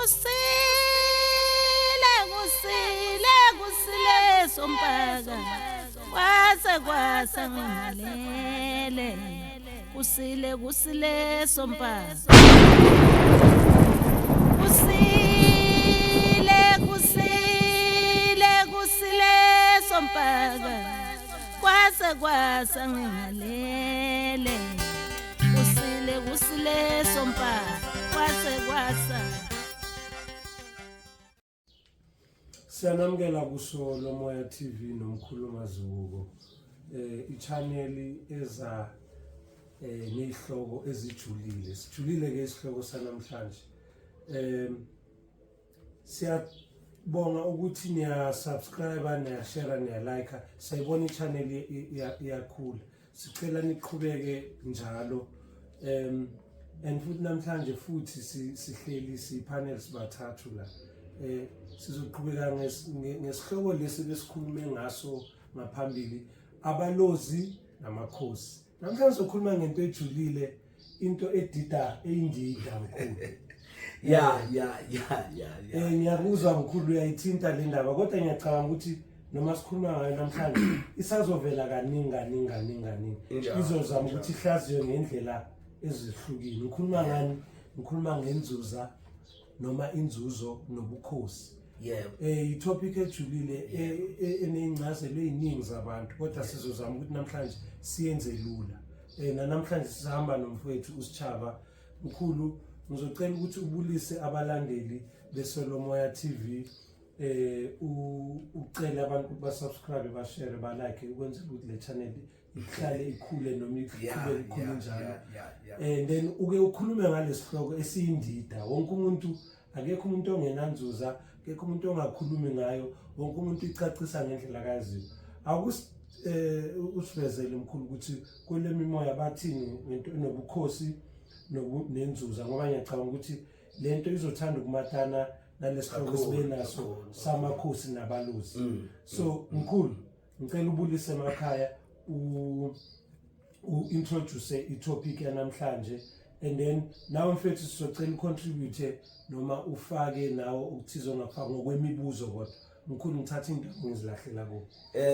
Kusile kusile kusile sompaka kwase kwasa ngingalele kusile kusile sompaka kusile kusile kusile sompaka kwase kwasa ngingalele kusile kusile sompaka kwase kwasa. Siyanamukela kuso lomoya TV nomkhulu Mazibuko, i-channel eza nezihloko ezijulile. Sijulile ke isihloko sanamhlanje. Siyabonga ukuthi niya subscribe, niya share, niya like. Sayibona i-channel iyakhula. Sicela niqhubeke njalo. And futhi namhlanje futhi sihleli si panel sibathathu la. Sizoqhubeka ngesihloko lesi besikhulume ngaso ngaphambili, abalozi namakhosi. Namhlanje sizokhuluma ngento ejulile, into edida, eyindida mkhulu. Ya ya ya ya ya. Ngiyakuzwa mkhulu, uyayithinta le ndaba, kodwa ngiyacabanga ukuthi noma sikhuluma ngayo namhlanje isazovela kaningi kaningi kaningi kaningi. Izozama ukuthi ihlaziywe ngendlela ezihlukile. Ngikhuluma ngani? Ngikhuluma ngenzuza noma inzuzo nobukhosi. I-topic ejulile enezincazelo eziningi zabantu, kodwa sizozama ukuthi namhlanje siyenze lula. Namhlanje sisahamba nomfowethu uSichaba. Mkhulu, ngizocela ukuthi ubulise abalandeli beSolomoya TV, ucele abantu ba subscribe, ba share, ba like, ukwenzela ukuthi le channel ihlale ikhule noma iqhubeke ikhule njalo. And then uke ukhulume ngalesihloko esiyindida. Wonke umuntu, akekho umuntu ongenanzuza, akekho umuntu ongakhulumi ngayo, wonke umuntu icacisa ngendlela kaziyo. Akus usivezele mkhulu ukuthi kwelemimoya bathini ngento enobukhosi nenzuza, ngoba ngiyacabanga ukuthi lento izothanda ukumatana nalesihloko sibe naso samakhosi nabalozi. So mkhulu, ngicela ubulise emakhaya, u-introduce i-topic yanamhlanje, and then nawe mfethu sizocela ucontribute noma ufake nawe ukuthiza ongafaka ngokwemibuzo. Kodwa mkhulu, ngithatha indaba ngizilahlela kuwo.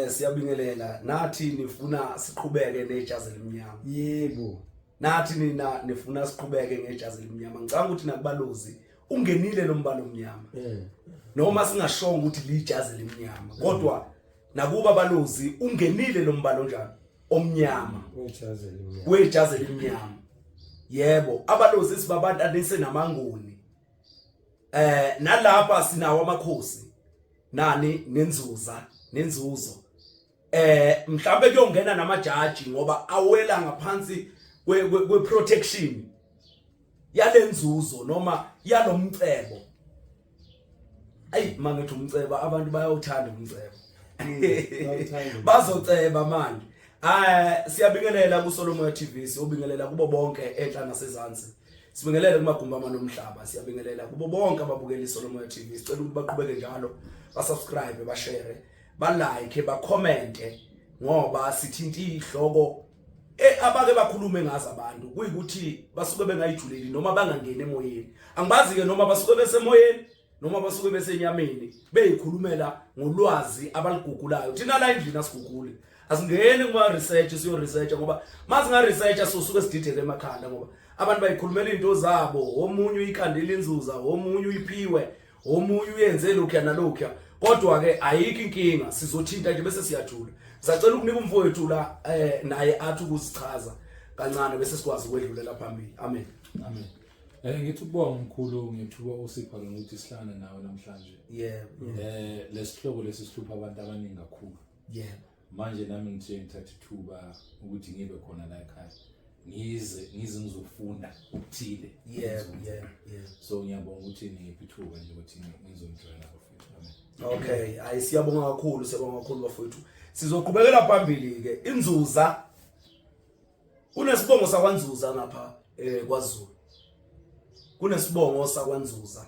Siyabingelela. Nathi nifuna siqhubeke nejazi elimnyama. Yebo. Nathi nina nifuna siqhubeke ngejazi elimnyama. Ngicabanga ukuthi nakubalozi ungenile lo mbalo omnyama. Noma singashongo ukuthi lijazi elimnyama, kodwa nakuba balozi ungenile lo mbalo njani omnyama wejazi elimnyama. Wejazi elimnyama. Yebo, abalozi sibabantu anise namanguni. Nalapha sinawo amakhosi nani nenzuza nenzuzo. Mhlambe kuyongena namajaji ngoba awela ngaphansi kwe protection yalenzuzo noma yalomcebo. Ayi, mangithi umcebo, abantu bayawuthanda umcebo. Bazoceba manje. Siyabingelela kuSolomoya TV, siyobingelela kubo bonke enhla nasezansi. Sibingelele kumagumbi amanomhlaba, siyabingelela kubo bonke ababukela iSolomoya TV. Sicela ukuthi baqhubeke njalo, basubscribe, bashare, balike, bacommente, ngoba sithinta ihloko abake bakhulume ngazo abantu, kuyikuthi basuke bengayijuleli noma bangangeni emoyeni. Angibazi ke noma basuke besemoyeni noma basuke besenyameni beyikhulumela ngolwazi abaligugulayo. Thina la endlini asiguguli, asingeni kuma research siyo research, ngoba masinga research sosuke sidideke emakhanda, ngoba abantu bayikhulumela izinto zabo. Omunye uyikhandela inzuza, omunye uyiphiwe, omunye uyenze lokhu nalokhu, kodwa ke ayikho inkinga, sizothinta nje bese siyajula. Sacela ukunika umfowethu la naye athi ukuzichaza kancane bese sikwazi ukwedlulela phambili. Amen. Amen. Ngithi ukubonga mkhulu ngethuba osipha lona ukuthi sihlangane nawe namhlanje. Lesihloko lesi sihlupha abantu abaningi kakhulu. Manje nami ngithe ngithatha ithuba ukuthi ngibe khona la ekhaya. Ngize ngizofunda okuthile. Yebo, yebo, yebo. So ngiyabonga ukuthi ningiphe ithuba nje ukuthi ngizonijoyina bafethu. Amen. Okay, ayi siyabonga kakhulu, siyabonga kakhulu bafethu. Sizoqhubekela phambili ke. Inzuza, kunesibongo sakwaNzuza ngapha kwaZulu. Kunesibongo sakwaNzuza.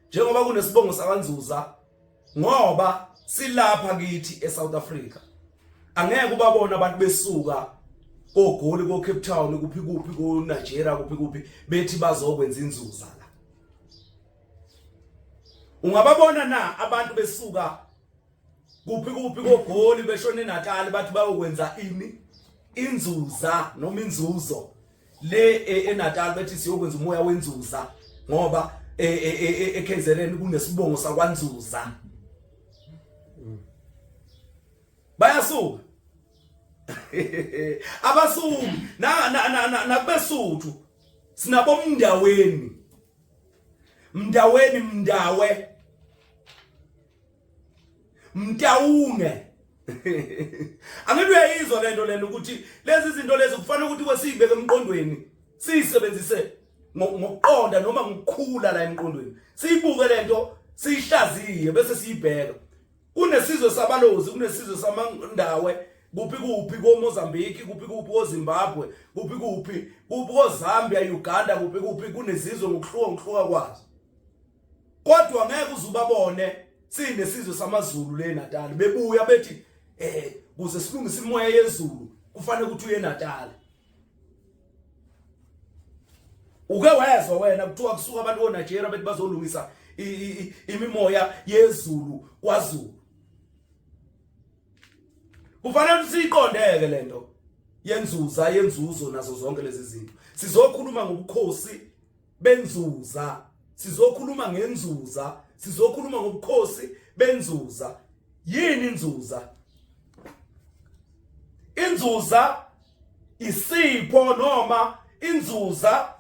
Njengoba kunesibongo sakwaNzuza, ngoba silapha kithi eSouth Africa, angeke ubabona abantu besuka koGoli, ko Cape Town, kuphi kuphi, ko Nigeria, kuphi kuphi, bethi bazokwenza inzuza la. Ungababona na abantu besuka kuphi kuphi koGoli beshona eNatal bathi bayokwenza ini inzuza noma inzuzo le eNatal bethi siyokwenza umoya wenzuza ngoba eKZN kunesibongo sakwaNzuza bayasuka abasuki na na nakubesuthu sinabomndaweni mndaweni mndawe mtawunge angithi uyayizwa lento lena ukuthi lezi zinto lezi kufanele ukuthi kwesiyibeke emqondweni siyisebenzise ngokuqonda noma ngokukhula la emqondweni siyibuke lento siyihlaziye bese siyibheka kunesizwe sabalozi kunesizwe samandawe kuphi kuphi koMozambique kuphi kuphi koZimbabwe kuphi kuphi kuphi koZambia Uganda kuphi kuphi kunezizwe ngokuhluka ngokuhluka kwazo kodwa ngeke uzubabone sinesizwe samaZulu le Natal bebuya bethi eh kuze silungise imoya yezulu kufanele ukuthi uye eNatal uke wezwa wena kuthiwa kusuka abantu koNigeria bethi bazolungisa imimoya yezulu kwaZulu kufanele siyiqondeke lento yenzuza yenzuzo nazo zonke lezi zinto sizokhuluma ngobukhosi benzuza sizokhuluma ngenzuza sizokhuluma ngobukhosi benzuza yini inzuza inzuza isipho noma inzuza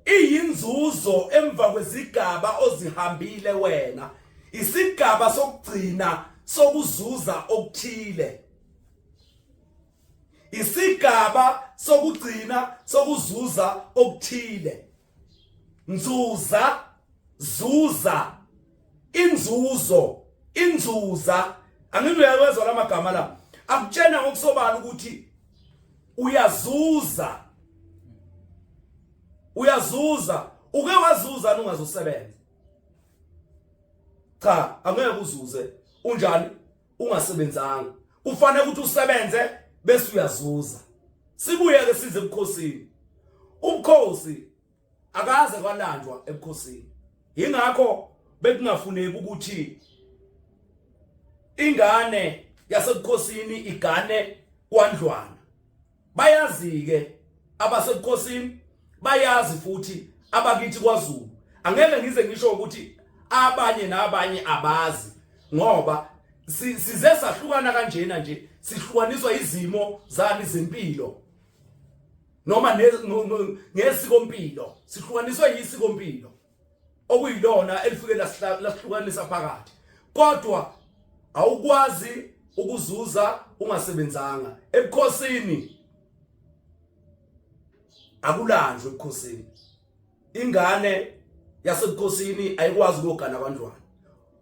iyinzuzo emva kwezigaba ozihambile wena isigaba sokugcina sokuzuza okuthile isigaba sokugcina sokuzuza okuthile nzuza zuza inzuzo inzuza angithi uyawezwa lamagama la akutshena ngokusobala ukuthi uyazuza uyazuza uke wazuza ungazosebenza cha angeke uzuze unjani ungasebenzanga kufanele ukuthi usebenze bese uyazuza sibuye ke size ebukhosini ubukhosi akaze kwalanjwa ebukhosini ingakho bekungafuneki ukuthi ingane yasebukhosini igane kwandlwana bayazi-ke abasebukhosini bayazi futhi abakithi kwaZulu angeke ngize ngisho ukuthi abanye nabanye abazi ngoba size sahlukana kanjena nje sihlukaniswa izimo zani zempilo noma ngesikompilo sihlukaniswe yisikompilo okuyilona elifike lasihlukanisa phakathi kodwa awukwazi ukuzuza ungasebenzanga ebukhosini akulanjwe ebukhosini ingane yasebukhosini ayikwazi ukuyogana abantwana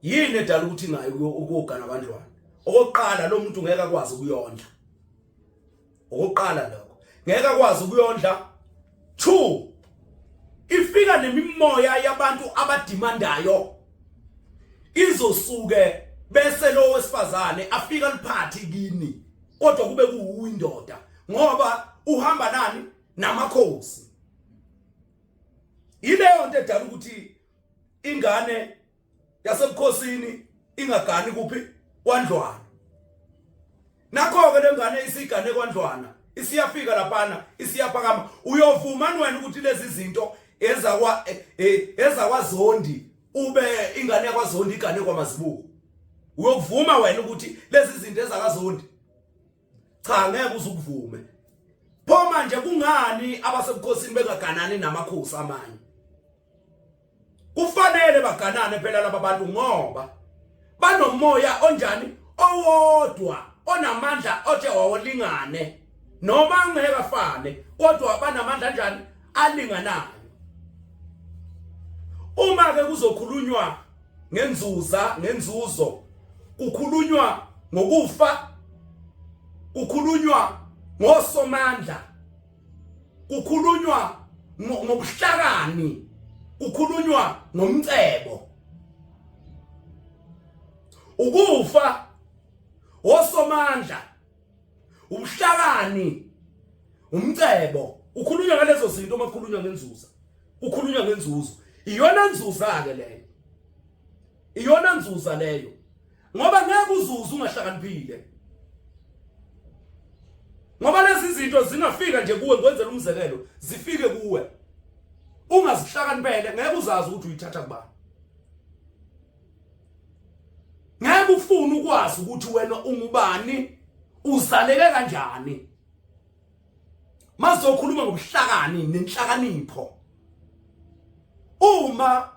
yini edala ukuthi ingayi ukuyogana abantwana okokuqala lo muntu ngeke akwazi ukuyondla okokuqala lokho ngeke akwazi ukuyondla two ifika nemimoya yabantu abadimandayo izosuke bese lo wesifazane afika liphathi kini kodwa kube kuwindoda ngoba uhamba nani namakhosi ileyo nto edala ukuthi ingane yasebukhosini ingagani kuphi kwandlwana nakho ke lengane isigane kwandlwana isiyafika laphana isiyaphakama uyovuma wena ukuthi lezi zinto ezakwa e, e, ezakwazondi ube ingane yakwazondi igane kwamazibuko uyokuvuma wena ukuthi lezi zinto ezakazondi cha ngeke uzukuvume pho manje kungani abasebukhosini bengaganani namakhosi amanye kufanele baganane phela laba bantu ngoba banomoya onjani owodwa onamandla othe wawolingane noma ngeke afane kodwa banamandla anjani alinganayo uma ke kuzokhulunywa ngenzuza ngenzuzo kukhulunywa ngokufa kukhulunywa ngosomandla kukhulunywa ngobuhlakani kukhulunywa ngomcebo ukufa osomandla ubuhlakani umcebo ukhulunywa ngalezo zinto uma kukhulunywa ngenzuza kukhulunywa ngenzuzo iyona nzuza ke leyo Iyona nzuza leyo. Ngoba ngeke uzuze ungahlakaniphile. Ngoba lezi zinto zingafika nje kuwe ngikwenzela umzekelo, zifike kuwe. Ungazihlakaniphele ngeke uzazi ukuthi uyithatha kubani. Ngeke ufune ukwazi ukuthi wena ungubani, uzaleke kanjani. Mazokhuluma ngobuhlakani nenhlakanipho. Uma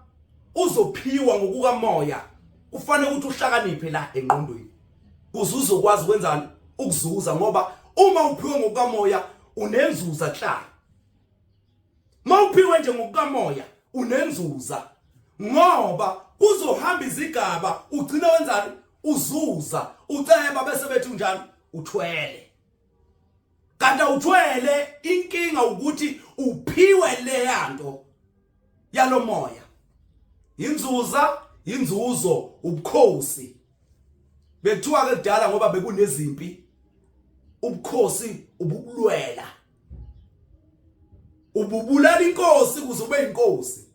uzophiwa ngokukamoya kufanele ukuthi uhlakaniphe la engqondweni kuze uzokwazi ukwenzani ukuzuza ngoba uma uphiwe ngokukamoya unenzuza kla mawuphiwe nje ngokukamoya unenzuza ngoba kuzohamba izigaba ugcina wenzani uzuza uceba bese bethi unjani uthwele kanti awuthwele inkinga ukuthi uphiwe leyanto yalomoya inzuza inzuzo ubukhosi bekuthiwa ke kudala ngoba bekunezimpi ubukhosi ububulwela ububulala inkosi ukuze ube inkosi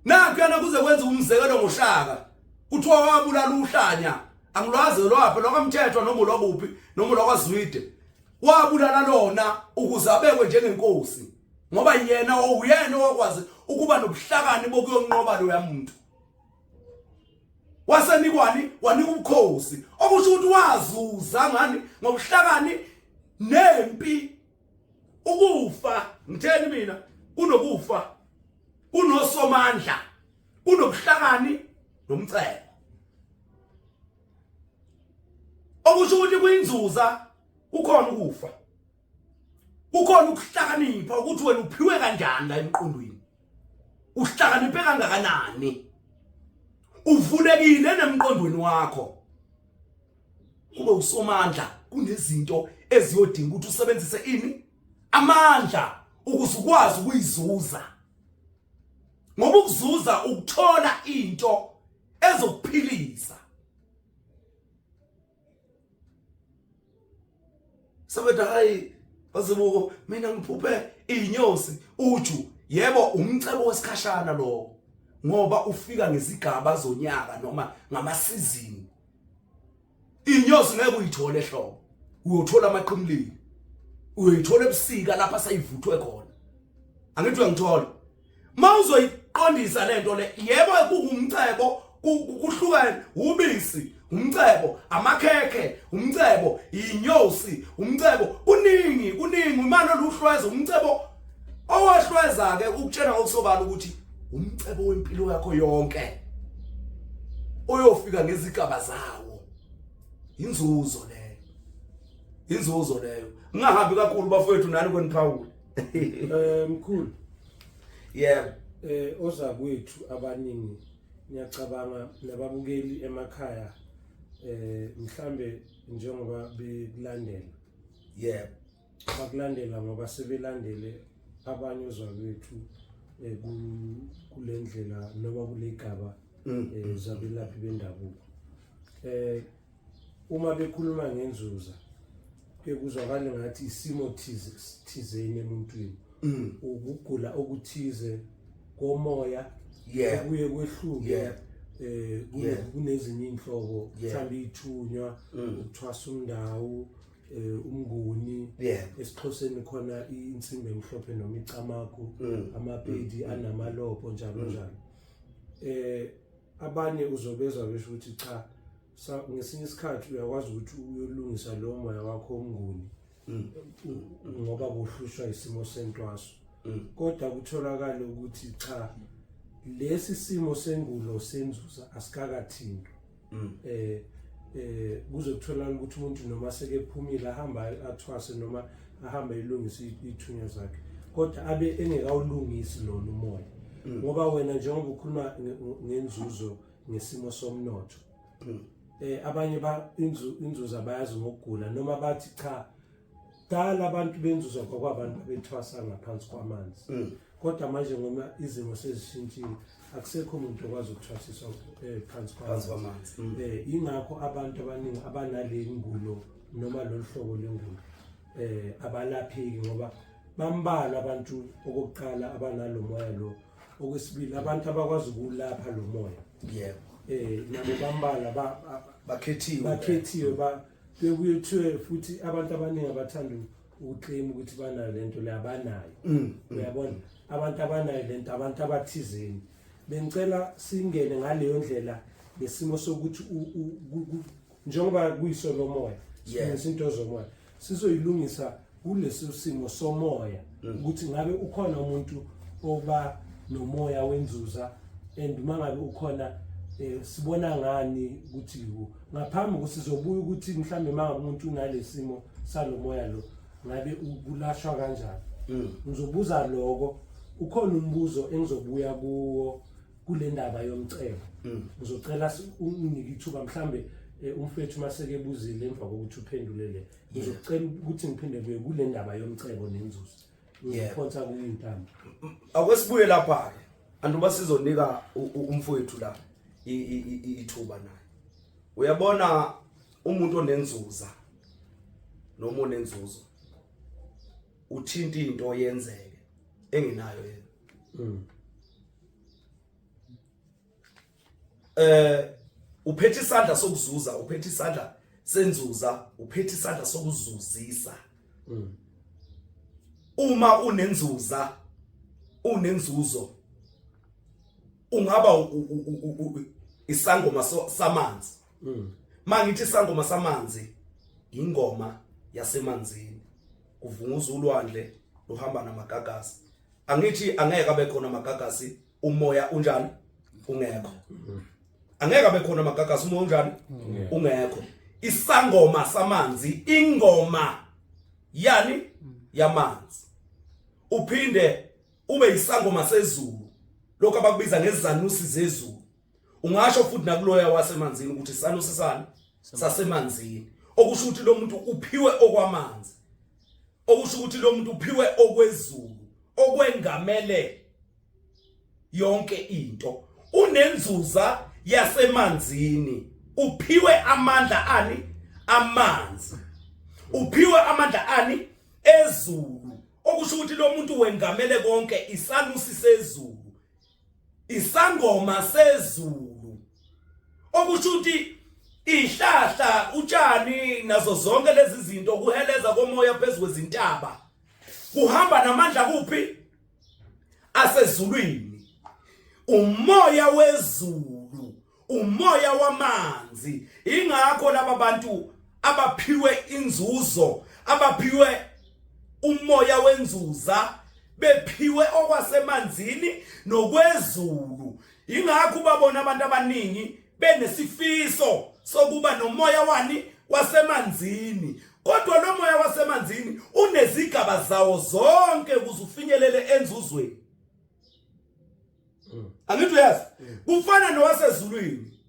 Nakuyana kuze kwenza umzekelo ngoShaka. Kuthiwa wabulala uhlanya. Angilwazi lwaphi lwakamthethwa noma lwakuphi noma lwakwaZwide. Wabulala lona ukuze abekwe njengenkosi. Ngoba yena owuyena owakwazi ukuba nobuhlakani bokuyonqoba loya muntu. Wasenikwani wanika ubukhosi. Okusho ukuthi wazuza ngani ngobuhlakani nempi ukufa ngitheni mina kunokufa kunosomandla kunobuhlakani nomcebo okusho ukuthi kuyinzuza kukhona ukufa kukhona ukuhlakanipha ukuthi wena uphiwe kanjani la emqondweni uhlakaniphe kangakanani uvulekile nemqondweni wakho kube usomandla kunezinto eziyodinga ukuthi usebenzise ini amandla ukuze ukwazi ukuyizuza ngoba ukuzuza ukuthola into ezokuphilisa sebethi hayi bazibuko mina ngiphuphe inyosi uju yebo umcebo wesikhashana lo ngoba ufika ngezigaba zonyaka noma ngamasizini inyosi ngeke uyithole ehlobo uyothola amaqhimlili uyoyithola ebusika lapha seyivuthwe khona angithi uyangithola mawuzoyiqondisa lento le yebo kungumcebo kuhlukene ubisi umcebo amakhekhe umcebo inyosi umcebo kuningi kuningi imali oluhlweza umcebo owahlweza ke ukutshela ngokusobala ukuthi umcebo wempilo yakho yonke oyofika ngezigaba zawo inzuzo leyo inzuzo leyo ngingahambi kakhulu bafowethu nani kweniphawula eh mkhulu yebo eh ozakwethu abaningi ngiyacabanga nababukeli emakhaya eh mhlambe njengoba bekulandela yebo bakulandela ngoba sebelandele abanye ozakwethu eh, kule ndlela noma kule gaba mm. eh, zabelaphi bendabuko eh uma bekhuluma ngenzuza kuye kuzwakale ngathi isimo thize thizeni emuntwini mm. ukugula okuthize komoya yeah kuye kwehluke eh kunezinye inhlobo mhlawumbe ithunywa mm. ukuthwasa umndawo eh umnguni esixhoseni khona insimbi emhlophe noma icamagu mm. amapedi mm. anamalobho njalo mm. njalo eh abanye uzobezwa besho ukuthi cha ngesinye isikhathi uyakwazi ukuthi uyolungisa lo moya wakho omnguni ngoba kuhlushwa isimo sentwaso kodwa kutholakala ukuthi cha lesi simo sengulo senzuza asikakathintwa mm. eh eh kuze kutholakala ukuthi umuntu noma sekephumile ahamba athwase noma ahamba elungisa ithunya zakhe kodwa abe engekawulungisi lona umoya mm. ngoba wena njengoba ukhuluma ngenzuzo ngesimo somnotho mm. eh abanye ba inzuzo abayazi ngokugula noma bathi cha Dala abantu benzuza kwakwabantu abethwasa ngaphansi kwamanzi. Mm. Kodwa manje ngoba izimo sezishintshile akusekho umuntu okwazi ukuthwasiswa eh, phansi kwamanzi. Mm. Eh ingakho abantu abaningi abanale ngulo noma lolu hlobo lengulo eh abalapheki ngoba bambalwa abantu okokuqala abanalo moya lo Okwesibili, abantu abakwazi ukulapha lo moya. Yebo. Nabo bambala bakhethiwe. Bakhethiwe ba kuyethiwe futhi abantu abaningi abathanda ukuclaim ukuthi banayo lento le abanayo. Uyabona? Abantu abanayo lento, abantu abathizeni. Bengicela singene ngaleyo ndlela ngesimo sokuthi njengoba kuyisolo moya, silungisa into zomoya, sizoyilungisa kuleso simo somoya ukuthi ngabe ukhona umuntu oba nomoya wenzuza, and uma ngabe ukhona sibona ngani ukuthi ngaphambi kusizobuya ukuthi mhlambe uma ngabe umuntu unalesimo salomoya lo ngabe ukulashwa kanjani. Ngizobuza lokho, ukhona umbuzo engizobuya kuwo kule ndaba yomcebo. Ngizocela unginike ithuba mhlambe umfethu maseke ebuzile emva kokuthi uphendule le, ngizocela ukuthi ngiphinde kuye kule ndaba yomcebo nenzuzo. Ngizophonsa kuyintambo. Akwesibuye lapha ke anduba sizonika umfowethu la ithuba naye. Uyabona umuntu onenzuza noma onenzuzo uthinta into yenzeke engenayo yena. Uphethe isandla sokuzuza, uphethe isandla senzuza, uphethe isandla sokuzuzisa. Uma unenzuza, unenzuzo, ungaba isangoma samanzi. Mangithi isangoma samanzi, ingoma yasemanzini, kuvunguza ulwandle luhamba namagagasi. Angithi angeke abe khona amagagasi umoya unjani ungekho. Angeke abe khona amagagasi umoya unjani ungekho. Isangoma samanzi, ingoma yani yamanzi. Uphinde ube isangoma sezulu, lokho abakubiza ngezanusi zezulu. Ungasho futhi nakuloya wasemanzini ukuthi isanusi sani sasemanzini, okusho ukuthi lo muntu uphiwe okwamanzi, okusho ukuthi lo muntu uphiwe okwezulu, okwengamele yonke into. Unenzuza yasemanzini, uphiwe amandla ani amanzi, uphiwe amandla ani ezulu, okusho ukuthi lo muntu wengamele konke. Isanusi sezulu, isangoma sezulu, okusho ukuthi ihlahla, utshani nazo zonke lezi zinto, kuheleza komoya phezulu kwezintaba kuhamba namandla kuphi asezulwini. Umoya wezulu, umoya wamanzi. Ingakho laba bantu abaphiwe inzuzo, abaphiwe umoya wenzuza, bephiwe okwasemanzini nokwezulu. Ingakho ubabona abantu abaningi benesifiso sokuba nomoya wani wasemanzini, kodwa lo moya wasemanzini unezigaba zawo zonke ukuze ufinyelele enzuzweni. Angithi uyazi, kufana nowasezulwini,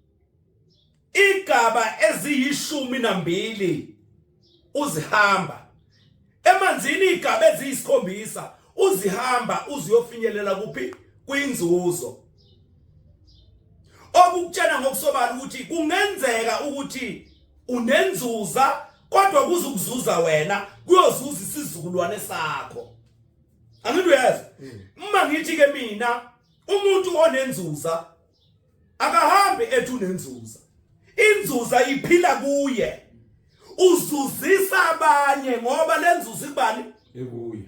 igaba eziyishumi nambili uzihamba emanzini, igaba eziyisikhombisa uzihamba uziyofinyelela kuphi kwinzuzo. Okukutshela ngokusobala ukuthi kungenzeka ukuthi unenzuza, kodwa kuzukuzuza wena, kuyozuza isizukulwane sakho. Angithi uyazi, uma ngithi ke mina umuntu onenzuza akahambi ethi unenzuza, inzuza iphila kuye, uzuzisa abanye ngoba lenzuza ikubani ekuye.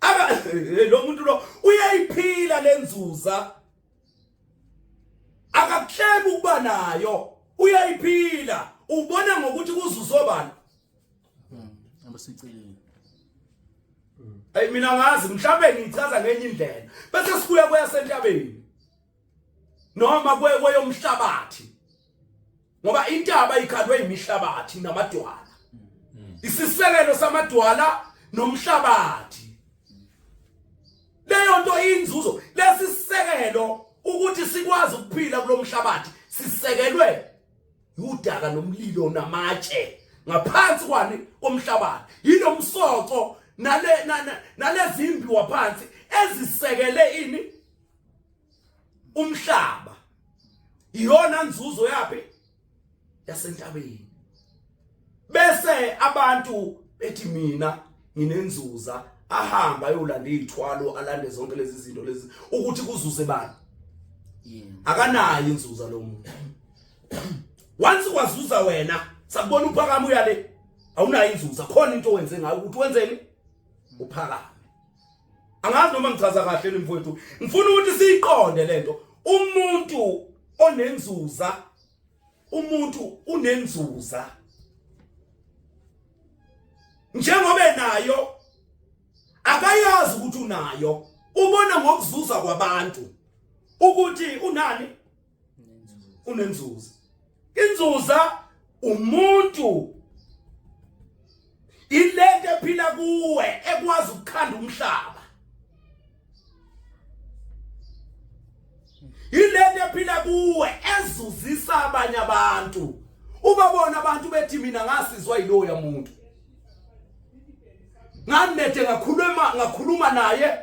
Aka lo muntu lo uyayiphila lenzuza, akakuhleki ukuba nayo, uyayiphila. Ubona ngokuthi kuzuzo bani abaseceleni. Hey, mina ngazi mhlambe ngichaza ngenye indlela bese sibuya kweyasentabeni noma kweyomhlabathi, ngoba intaba ikhandwe imihlabathi namadwala, isisekelo samadwala nomhlabathi. Leyo nto inzuzo, lesisekelo ukuthi sikwazi ukuphila kulomhlabathi sisekelwe udaka nomlilo namatshe ngaphansi kwani komhlabathi, yilomsoco nale nalezimbiwa phansi ezisekele ini umhlaba. Iyona nzuzo yapi yasentabeni. Bese abantu Ethi mina nginenzuza ahamba ayolanda izithwalo alande zonke lezi zinto lezi ukuthi kuzuze bani akanayo inzuza lo muntu once wazuza wena sakubona uphakama uyale awunayo inzuza khona into owenze ngayo ukuthi wenzeni uphakame angazi noma ngichaza kahle ni mfowethu ngifuna ukuthi siyiqonde lento umuntu onenzuza umuntu unenzuza njengoba enayo akayazi ukuthi unayo ubona ngokuzuza kwabantu ukuthi unani unenzuza inzuza umuntu ilento ephila kuwe ekwazi ukukhanda umhlaba ilento ephila kuwe ezuzisa abanye abantu ubabona abantu bethi mina ngasizwa yiloya muntu nganethe ngakhuluma ngakhuluma naye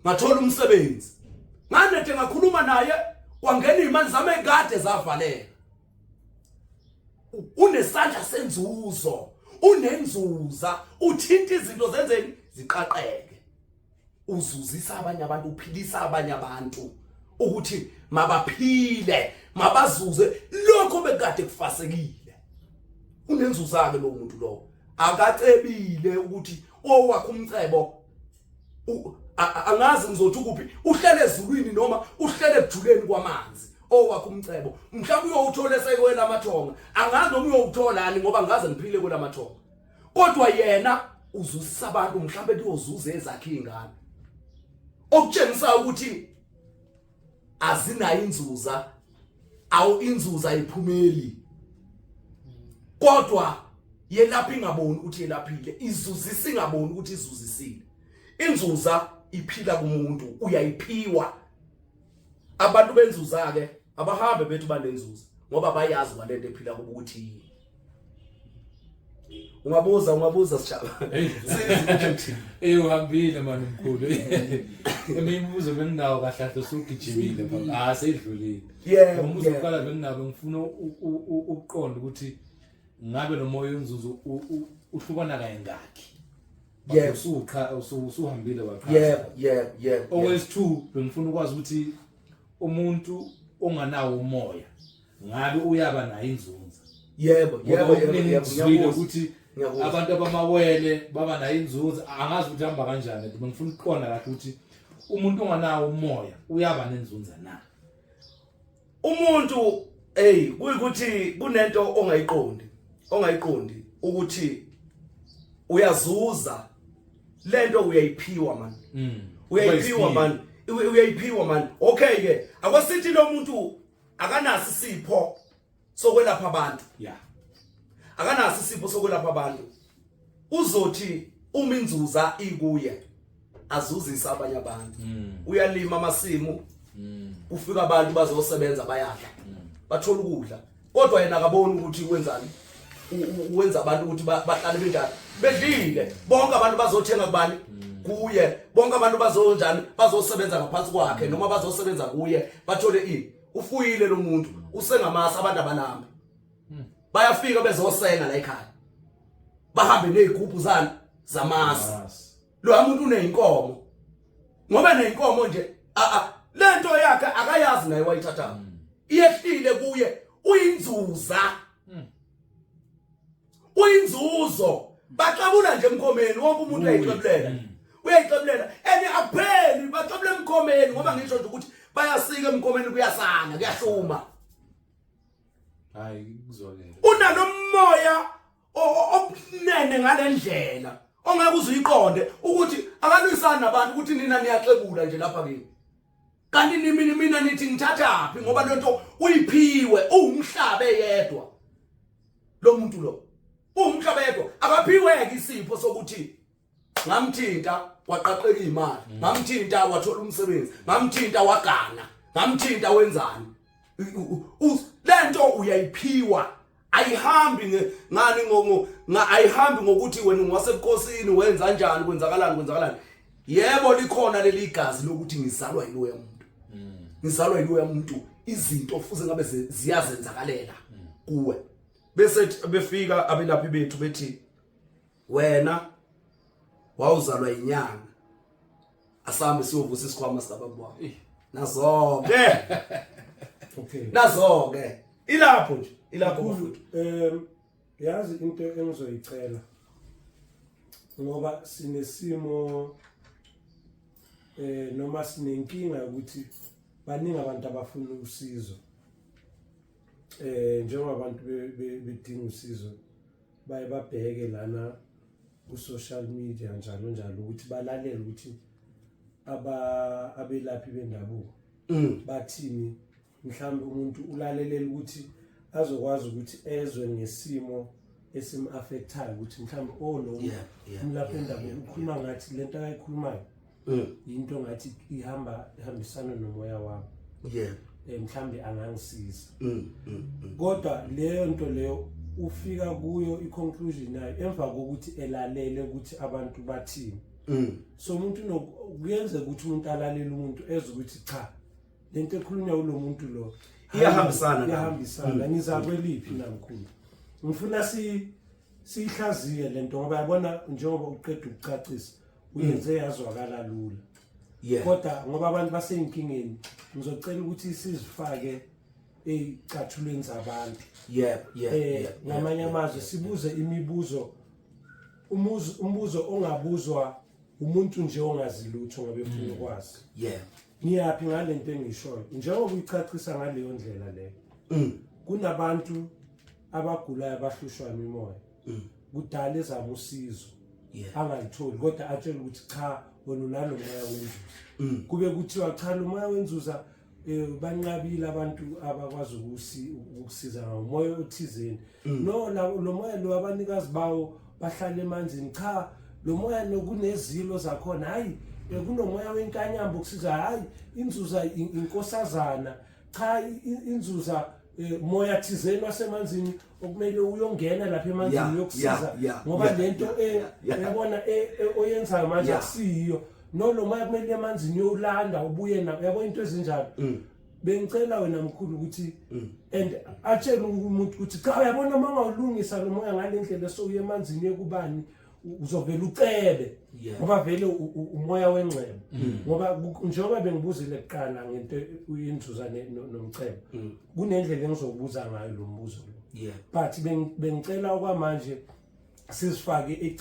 ngathola umsebenzi nganethe ngakhuluma naye kwangena imali zami ekade zavaleka unesandla senzuzo unenzuza uthinta izinto zenzeni ziqaqeke uzuzisa abanye abantu uphilisa abanye abantu ukuthi mabaphile mabazuze lokho bekade kufasekile unenzuza ke lo muntu lo akacebile ukuthi owakhe umcebo angazi ngizothi ukuphi uhlele ezulwini noma uhlele ekujuleni kwamanzi owakhe umcebo mhlawumbe uyowuthola esekwela amathonga angazi noma uyowutholani ngoba ngaze ngiphile kwelamathonga kodwa yena uzuzisa abantu mhlawumbe kuyozuza ezakhe izingane okutshengisa ukuthi azinayo inzuza awu inzuza ayiphumeli kodwa yelapha ingaboni ukuthi yelaphile izuzisa ingaboni ukuthi izuzisile inzuza iphila kumuntu uyayiphiwa abantu benzuza ke abahambe bethu banenzuza ngoba bayazi kwalento ephila kubo ukuthi yini ungabuza ungabuza sijaba Eh uhambile mani mkhulu. Eminye imibuzo benginawo kahle kahle usugijimile phela. Ah seyidlulile. Yebo. Umbuzo oqala benginawo ngifuna ukuqonda ukuthi ngabe lo moya wenzuzo uhlukana kayingakhi. Yebo. Usuqa usuhambile waqa. Yebo, yebo, yebo. Okwesi-2 bengifuna ukwazi ukuthi umuntu onganawo umoya ngabe uyaba nayo inzunza yebo yebo yebo ngiyakuzwa ukuthi abantu abamawele baba nayo inzunza angazi ukuthi hamba kanjani kodwa ngifuna ukuqonda kahle ukuthi umuntu onganawo umoya uyaba nenzunza na umuntu hey kuyikuthi kunento ongayiqondi ongayiqondi ukuthi uyazuza lento uyayiphiwa man mm. uyayiphiwa man uyayiphiwa man okay ke akwasithi lo muntu akanaso isipho sokwelapha abantu yeah akanaso isipho sokwelapha abantu uzothi uma inzuza ikuye azuzisa abanye abantu mm. uyalima amasimu mm. kufika abantu bazosebenza bayadla mm. bathola ukudla kodwa yena akaboni ukuthi wenzani wenza abantu ukuthi bahlale benjani bedlile bonke abantu bazothenga kubani kuye bonke abantu bazonjani bazosebenza ngaphansi kwakhe noma bazosebenza kuye bathole ini ufuyile lo muntu usengamasa abantu abalambi bayafika bezosenga la ekhaya bahambe nezigubhu zani zamasi lo muntu uneyinkomo ngoba neyinkomo nje a a lento yakhe akayazi naye wayithatha iyehlile kuye uyinzuza uyinzuzo baxabula nje emkhomeni wonke umuntu uyayixebulela mm. uyayixebulela and akupheli baxebula emkhomeni ngoba ngisho nje ukuthi bayasika emkhomeni kuyasana kuyahluma hayi kuzwakele unalomoya obunene ngalendlela ongeke uze uyiqonde ukuthi akalwisani nabantu ukuthi nina niyaxebula nje lapha kimi kanti nimini mina nithi ngithathaphi ngoba lento uyiphiwe uwumhlaba eyedwa lo muntu lo uwumhlaba yedwa akaphiweke isipho sokuthi ngamthinta waqaqeka imali mm. ngamthinta wathola umsebenzi ngamthinta wagana ngamthinta wenzani lento uyayiphiwa ayihambi ngani ngo ayihambi ngokuthi wena ungasebukhosini wenza kanjani kwenzakalani kwenzakalani yebo likhona leli gazi lokuthi ngizalwa yiloya muntu mm. ngizalwa yiloya muntu izinto fuze ngabe ziyazenzakalela mm. kuwe bese befika abelaphi bethu bethi Wena wawuzalwa inyanga, asambe siyovusa isikhwama sikababa wakho. Nazo ke. Nazo ke, ilapho nje, ilapho bafuthu. Yazi into engizoyicela, ngoba sinesimo noma sinenkinga ukuthi baningi abantu abafuna usizo, njengoba abantu bedinga usizo baye babheke lana ku social media njalo njalo ukuthi balalele ukuthi abelaphi bendabuko bathini. Mhlawumbe umuntu ulalelela ukuthi azokwazi ukuthi ezwe ngesimo esim-affectayo, ukuthi mhlawumbe oh lo umlaphi wendabuko ukhuluma ngathi lento akayikhulumayo into ngathi ihamba ihambisana nomoya wami, mhlawumbe angangisiza. Kodwa leyo nto leyo ufika kuyo i-conclusion yayo emva kokuthi elalele ukuthi abantu bathini. So umuntu kuyenzeka ukuthi umuntu alalele umuntu ezwe ukuthi cha, lento ekhulunywa kulo muntu lo iyahambisana. Iyahambisana. Ngiza kweliphi namkhulu, ngifuna siyihlaziye lento, ngoba yabona njengoba uqeda ukucacisa uyenze yazwakala lula, kodwa ngoba abantu baseyinkingeni ngizocela ukuthi sizifake ezicathulweni zabantu. Ngamanye amazwi sibuze imibuzo, umbuzo ongabuzwa umuntu nje ongazi lutho ngoba efuna ukwazi. Ngiyaphi ngalento engishoyo, njengoba uyicacisa ngaleyo ndlela leyo, kunabantu abagulayo abahlushwa imimoya, kudala ezama usizo angalitholi, kodwa atshela ukuthi cha, wena unalo moya wenzuza. Kube kuthiwa cha, lo moya wenzuza banqabile abantu abakwazi ukusiza ngawo, umoya othizeni. No, lo moya lo abanikazi bawo bahlala emanzini. Cha, lo moya lo kunezilo zakhona. Hayi, kunomoya wenkanyamba okusiza. Hayi, inzuza inkosazana. Cha, inzuza moya thizeni wasemanzini okumele uyongena lapha emanzini uyokusiza, ngoba lento uyabona oyenzayo manje akusiyo. No, lo moya kumele emanzini uyolanda ubuye na, uyabona into ezinjalo. Bengicela wena mkhulu ukuthi and atshele umuntu ukuthi cha, uyabona uma ungawulungisa lo moya ngale ndlela, sowuye emanzini ekubani, uzovela ucebe, ngoba vele umoya wengcebo. Ngoba njengoba bengibuzile kuqala ngento inzuza nomcebo, kunendlela engizobuza ngayo lo mbuzo lo, but bengicela okwamanje sizifake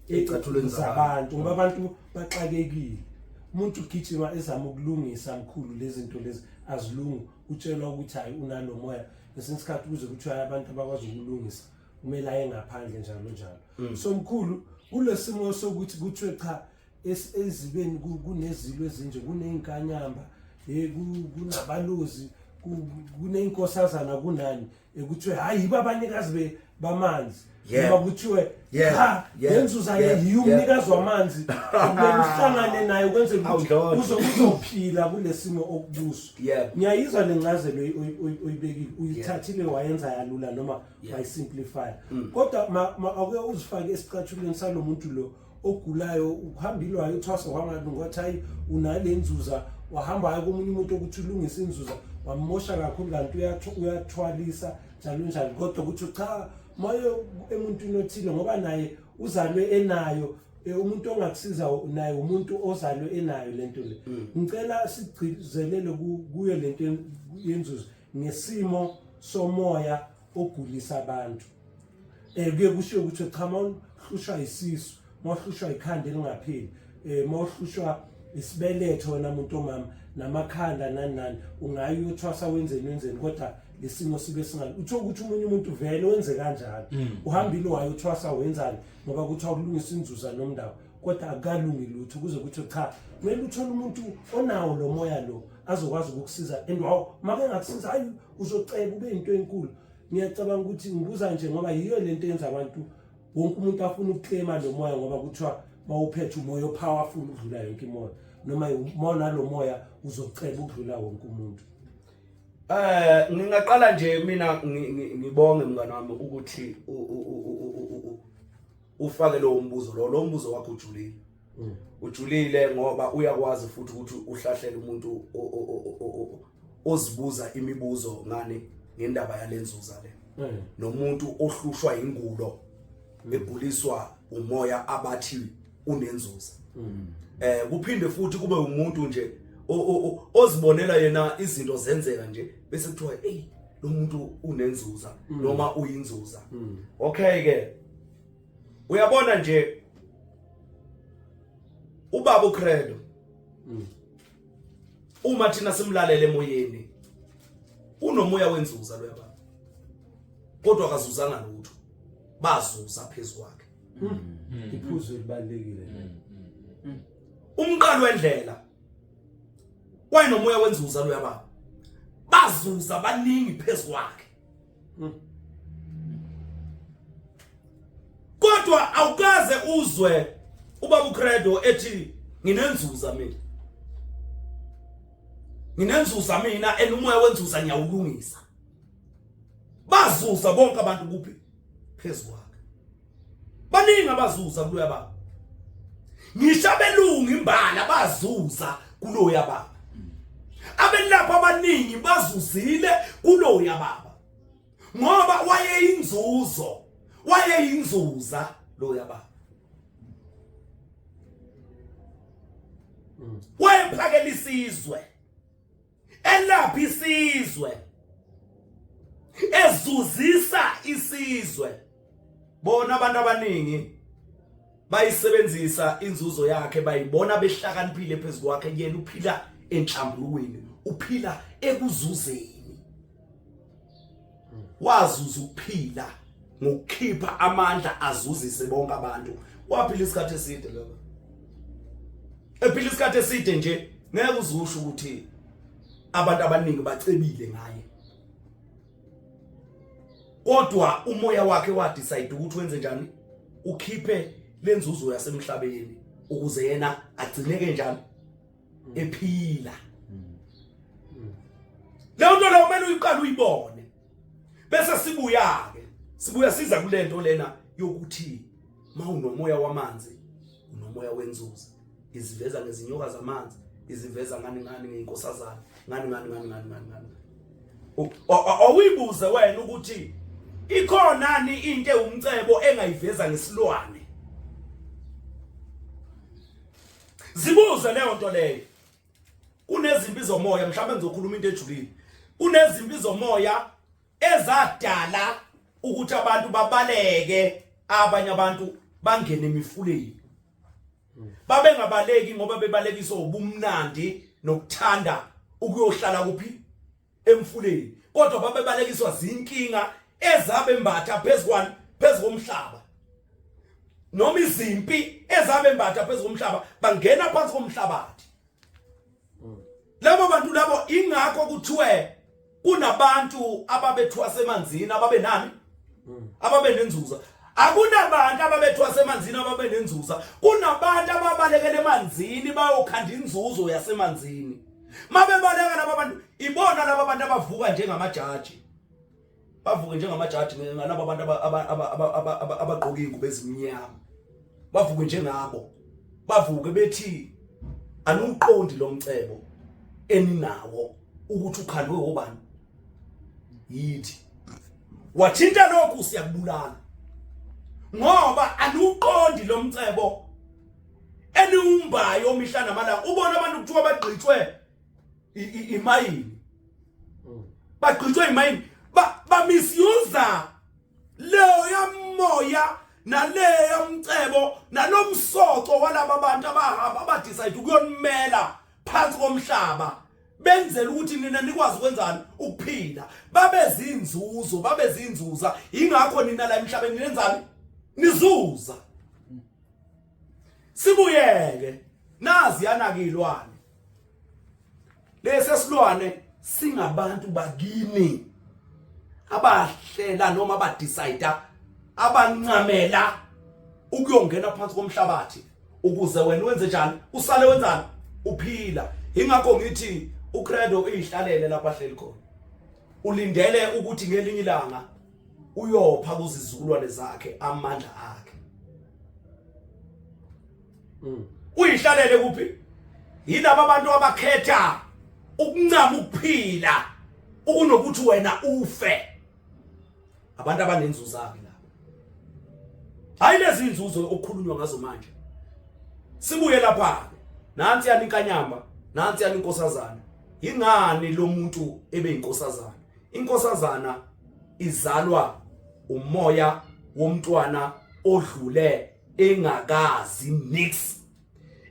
ecathulweni zabantu, ngoba abantu baxakekile. Umuntu ugijima ezama ukulungisa mkhulu lezi zinto lezi azilungi, utshelwa ukuthi hayi, unalo moya. Ngesinye isikhathi kuze kuthiwa abantu abakwazi ukulungisa kumele aye ngaphandle, njalo njalo. So mkhulu, kulesimo sokuthi kuthiwe cha, ezibeni kunezilo ezinje, kunezinkanyamba, kunabalozi, kuneyinkosazana, kunani, kuthiwe hayi, yibo abanikazi bamanzi, noma kuthiwe cha, lenzuza le yiyo umnikazi wamanzi, kumele uhlangane naye ukwenzela ukuthi uzophila kulesimo okubuso. Ngiyayizwa le ncazelo oyibekile, uyithathile wayenza yalula noma wayisimplify, kodwa ake uzifake esicathulweni salo muntu lo ogulayo, uhambile wayothwasa kwangalunga, wathi hayi, unale nzuza, wahamba waya komunye umuntu ukuthi ulungise inzuza, wamosha kakhulu, kanti uyathwalisa njalo njalo, kodwa ukuthi cha, moya emuntwini othile, ngoba naye uzalwe enayo. Umuntu ongakusiza naye umuntu ozalwe enayo lento le. Ngicela sigcizelele kuyo lento yenzuzo ngesimo somoya ogulisa abantu. Kuye kushiwo ukuthi cha, mawuhlushwa isisu, mawuhlushwa ikhanda elingapheli, mawuhlushwa isibeletho wena muntu omama namakhanda nani nani, ungayi uyothwasa wenzeni wenzeni, kodwa lesimo sibe singali. Utho ukuthi umunye umuntu vele wenze kanjalo, uhambile wayothwasa wenzani, ngoba kuthiwa kulungisa inzuza nomndawo, kodwa akukalungi lutho, kuze kuthi cha, kumele uthole umuntu onawo lo moya lo azokwazi ukukusiza, and waw, make ngakusiza, hayi, uzoceba ube into enkulu. Ngiyacabanga ukuthi ngibuza nje ngoba yiyo lento eyenza abantu, wonke umuntu afuna ukuclaima lo moya, ngoba kuthiwa mawuphethe umoya opowerful ukudlula yonke imoya, noma uma nalo moya uzoceba ukudlula wonke umuntu. Ngingaqala nje mina ngibonge mngani wami ukuthi ufake lo mbuzo lo mbuzo wakho ujulile. Ujulile ngoba uyakwazi futhi ukuthi uhlahlele umuntu ozibuza imibuzo ngani ngendaba yalenzuza le. Nomuntu ohlushwa ingulo. Eguliswa umoya abathi unenzuza. Kuphinde futhi kube umuntu nje ozibonela yena izinto zenzeka nje bese kuthiwa hey, lo muntu unenzuza noma uyinzuza. Okay ke, uyabona nje ubaba uCredo, uma thina simlalele emoyeni, unomoya wenzuza lo yababa, kodwa akazuzanga lutho, bazuza phezukwakhe. Iphuzu elibalulekile. Umqalo wendlela wayenomoya wenzuza lo yababa, bazuza baningi phezukwakhe, kodwa awukaze uzwe ubaba uCredo ethi nginenzuza mina, nginenzuza mina, and umoya wenzuza ngiyawulungisa. Bazuza bonke abantu kuphi? Phezukwakhe. Baningi abazuza kuloya baba, ngisho abelungu imbala bazuza kuloya baba, abelapha abaningi bazuzile kuloya baba, ngoba wayeyinzuzo, wayeyinzuza loya baba, wayephakela isizwe, elapha isizwe, ezuzisa isizwe. Bona abantu abaningi bayisebenzisa inzuzo yakhe, bayibona behlakaniphile phezukwakhe. Yena uphila enhlambulukweni, uphila ekuzuzeni. Wazuza ukuphila ngokukhipha amandla azuzise bonke abantu. Waphila isikhathi eside lokho, ephila isikhathi eside nje, ngeke uzusho ukuthi abantu abaningi bacebile ngaye, kodwa umoya wakhe wa decide ukuthi wenze njani, ukhiphe lenzuzo yasemhlabeni ukuze yena agcineke njani ephila. Leyo nto leyo kumele uyiqale uyibone, bese sibuya ke, sibuya siza kulento lena yokuthi mawunomoya wamanzi, unomoya wenzuzo, iziveza ngezinyoka zamanzi, iziveza ngani ngani, ngeinkosazana, ngani ngani ngani ngani ngani ngani. Awuyibuze wena ukuthi ikhona ni into ewumcebo engayiveza ngesilwane? Zibuze leyo nto leyo. Kunezimpi zomoya, mhlawumbe ngizokhuluma into ejulile. Kunezimpi zomoya ezadala ukuthi abantu babaleke, abanye abantu bangene emifuleni. Babengabaleki ngoba bebalekiswa ubumnandi nokuthanda ukuyohlala kuphi? Emfuleni. Kodwa babebalekiswa zinkinga ezabembatha phezukwani? Phezukomhlaba, noma izimpi ezabembatha phezukomhlaba, bangena phansi komhlabathi labo bantu labo. Ingakho kuthiwe kunabantu ababethwasa emanzini ababenani, ababe nenzuza. Akunabantu ababethwasa emanzini ababe nenzuza, kunabantu ababalekela emanzini bayokhanda inzuzo yasemanzini. Mabebaleka laba bantu, ibona laba bantu abavuka njengamajaji, bavuke njengamajaji ngalaba bantu abagqoka iy'ngubo ezimnyama, bavuke njengabo, bavuke bethi anuqondi lo mcebo eninawo ukuthi ukhandwe obani, yithi. Wathinta lokhu, siyakubulala, ngoba anuqondi lo mcebo eniwumbayo mihla namalanga. Ubona abantu kuthiwa bagqitshwe imayini, bagqitshwe imayini, ba misuse leyo yamoya naleyo mcebo nalomsoco walaba bantu abahamba, aba decide ukuyonimela phansi komhlaba, benzela ukuthi nina nikwazi ukwenzani? Ukuphila. Babe zinzuzo, babe zinzuza. Ingakho nina la emhlabeni nenzani? Nizuza. Sibuyeke nazi yanakilwane lesi silwane singabantu bakini abahlela noma aba decide, abancamela ukuyongena phansi komhlabathi ukuze wena wenze njani? Usale wenzani? Uphila. Ingakho ngithi uCredo uyihlalele lapha ahleli khona, ulindele ukuthi ngelinye ilanga uyopha kuzizukulwane zakhe amandla akhe. Uyihlalele kuphi? Yilaba abantu abakhetha ukuncama ukuphila ukunokuthi wena ufe, abantu abanenzuza ke laba. Hayi lezi inzuzo okukhulunywa ngazo manje. Sibuye lapha ke. Nansi yani inkanyamba, nansi yani inkosazana. Ingani lo muntu ebe inkosazana? Inkosazana izalwa umoya womntwana odlule engakazi nix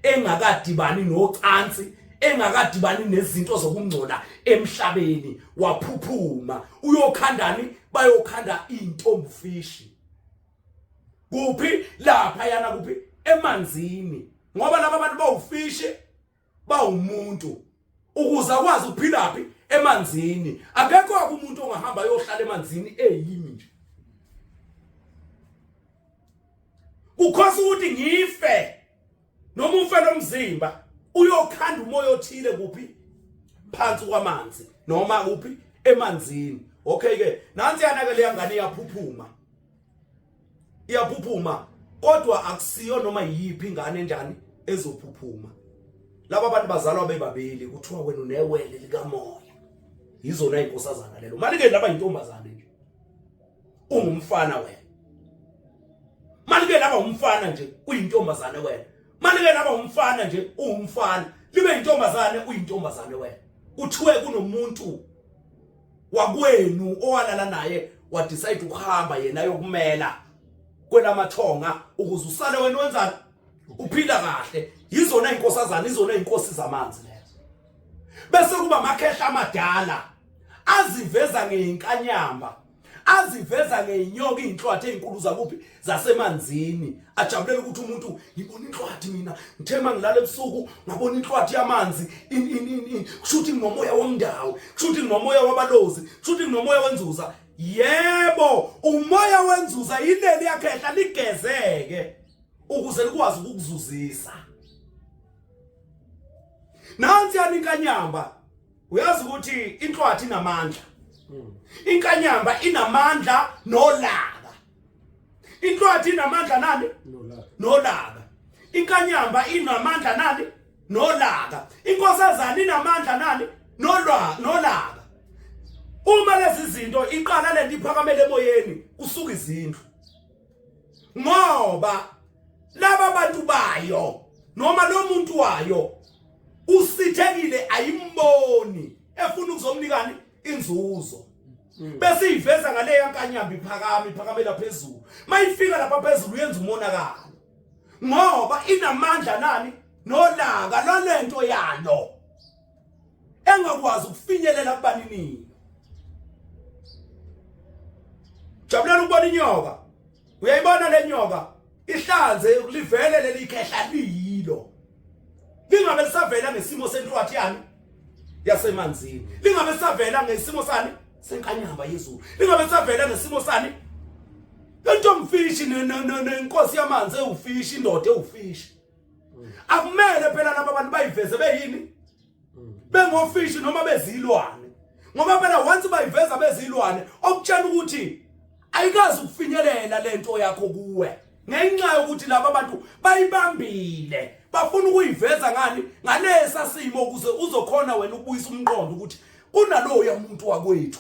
engakadibani nocansi engakadibani nezinto zokungcola emhlabeni waphuphuma uyokhandani bayokhanda intombi fishi kuphi lapha yana kuphi emanzini ngoba laba bantu bawufishi bawumuntu ukuze akwazi ukuphilaphi emanzini akekho umuntu ongahamba ayohlala emanzini eyimi nje kukhosa ukuthi ngife noma ufe lomzimba uyokhanda umoya othile kuphi phansi kwamanzi noma kuphi emanzini okay ke nansi yana ke leya ngane iyaphuphuma iyaphuphuma kodwa akusiyo noma yiphi ingane enjani ezophuphuma laba bantu bazalwa bebabili kuthiwa wena unewele likamoya yizona inkosazana lelo malike laba intombazane nje ungumfana wena malike laba umfana nje uyintombazane wena malike laba umfana nje uwumfana libe intombazane uyintombazane wena kuthiwe kunomuntu wakwenu owalala naye wadecide ukuhamba yena yokumela kwelamathonga ukuze usale wena wenzani uphila kahle yizona inkosazana izona inkosi zamanzi lezo bese kuba amakhehla amadala aziveza ngeyinkanyamba aziveza ngeyinyoka izinhlwathi ezinkulu zakuphi zasemanzini ajabulela ukuthi umuntu ngibona inhlwathi mina ngithe mangilala ebusuku ngabona inhlwathi yamanzi in in in, in. kusho ukuthi nginomoya womndawo kusho ukuthi nginomoya wabalozi kusho ukuthi nginomoya wenzuza yebo umoya wenzuza yileli yakhehla ligezeke ukuze likwazi ukukuzuzisa nansi yani inkanyamba uyazi ukuthi inhlwathi inamandla inkanyamba inamandla nolaka inhlwathi inamandla nani nolaka inkanyamba inamandla nani nolaka inkosazana inamandla nani nolwa nolaka uma lezi zinto iqala lento iphakamele emoyeni kusuka izindlu ngoba laba bantu bayo noma lo muntu wayo usithekile ayimboni efuna ukuzomnikani inzuzo bese iveza ngaleya nkanyamba iphakama iphakamela phezulu mayifika lapha phezulu yenza umonakalo ngoba inamandla nani nolaka lwalento yalo engakwazi ukufinyelela kubaninini jabulela ukubona inyoka uyayibona le nyoka ihlanze livele leli khehla liyilo lingabe lisavela ngesimo senhlwathi yani yasemanzini lingabe lisavela ngesimo sani senkanyamba yezulu lingabe lisavela ngesimo sani lento mfishi nenkosi yamanzi ewufishi indoda ewufishi akumele phela laba bantu bayiveze beyini bengofishi noma bezilwane ngoba phela once bayiveza bezilwane okutshela ukuthi ayikazi ukufinyelela lento yakho kuwe ngenxa yokuthi laba bantu bayibambile bafuna ukuyiveza ngani ngalesa simo ukuze uzokhona wena ukubuyisa umqondo ukuthi kunaloya muntu wakwethu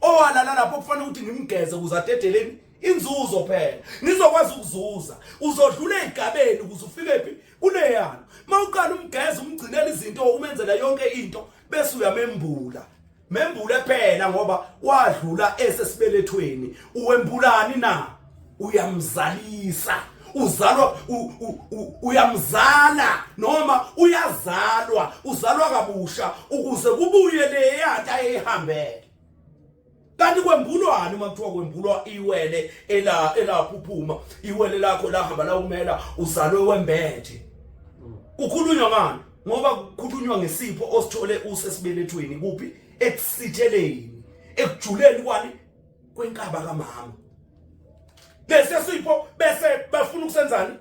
owalala lapho kufanele ukuthi ngimgeze ukuze adedeleni inzuzo phela ngizokwazi ukuzuza uzodlula ezigabeni ukuze ufike phi kuleyana mawuqala umgeza umgcinela izinto umenzela yonke into bese uyamembula membule phela ngoba wadlula esesibelethweni uwembulani na uyamzalisa uzalwa uyamzala noma uyazalwa uzalwa kabusha ukuze kubuye leyanto ayihambele kanti kwembulwani uma kuthiwa kwembulwa iwele ela elaphuphuma iwele lakho lahamba lawumela uzalwe wembethe kukhulunywa ngani ngoba kukhulunywa ngesipho osithole usesibelethweni kuphi ekusitheleni ekujuleni kwani kwenkaba kamama lesi sipho bese bafuna ukusenzani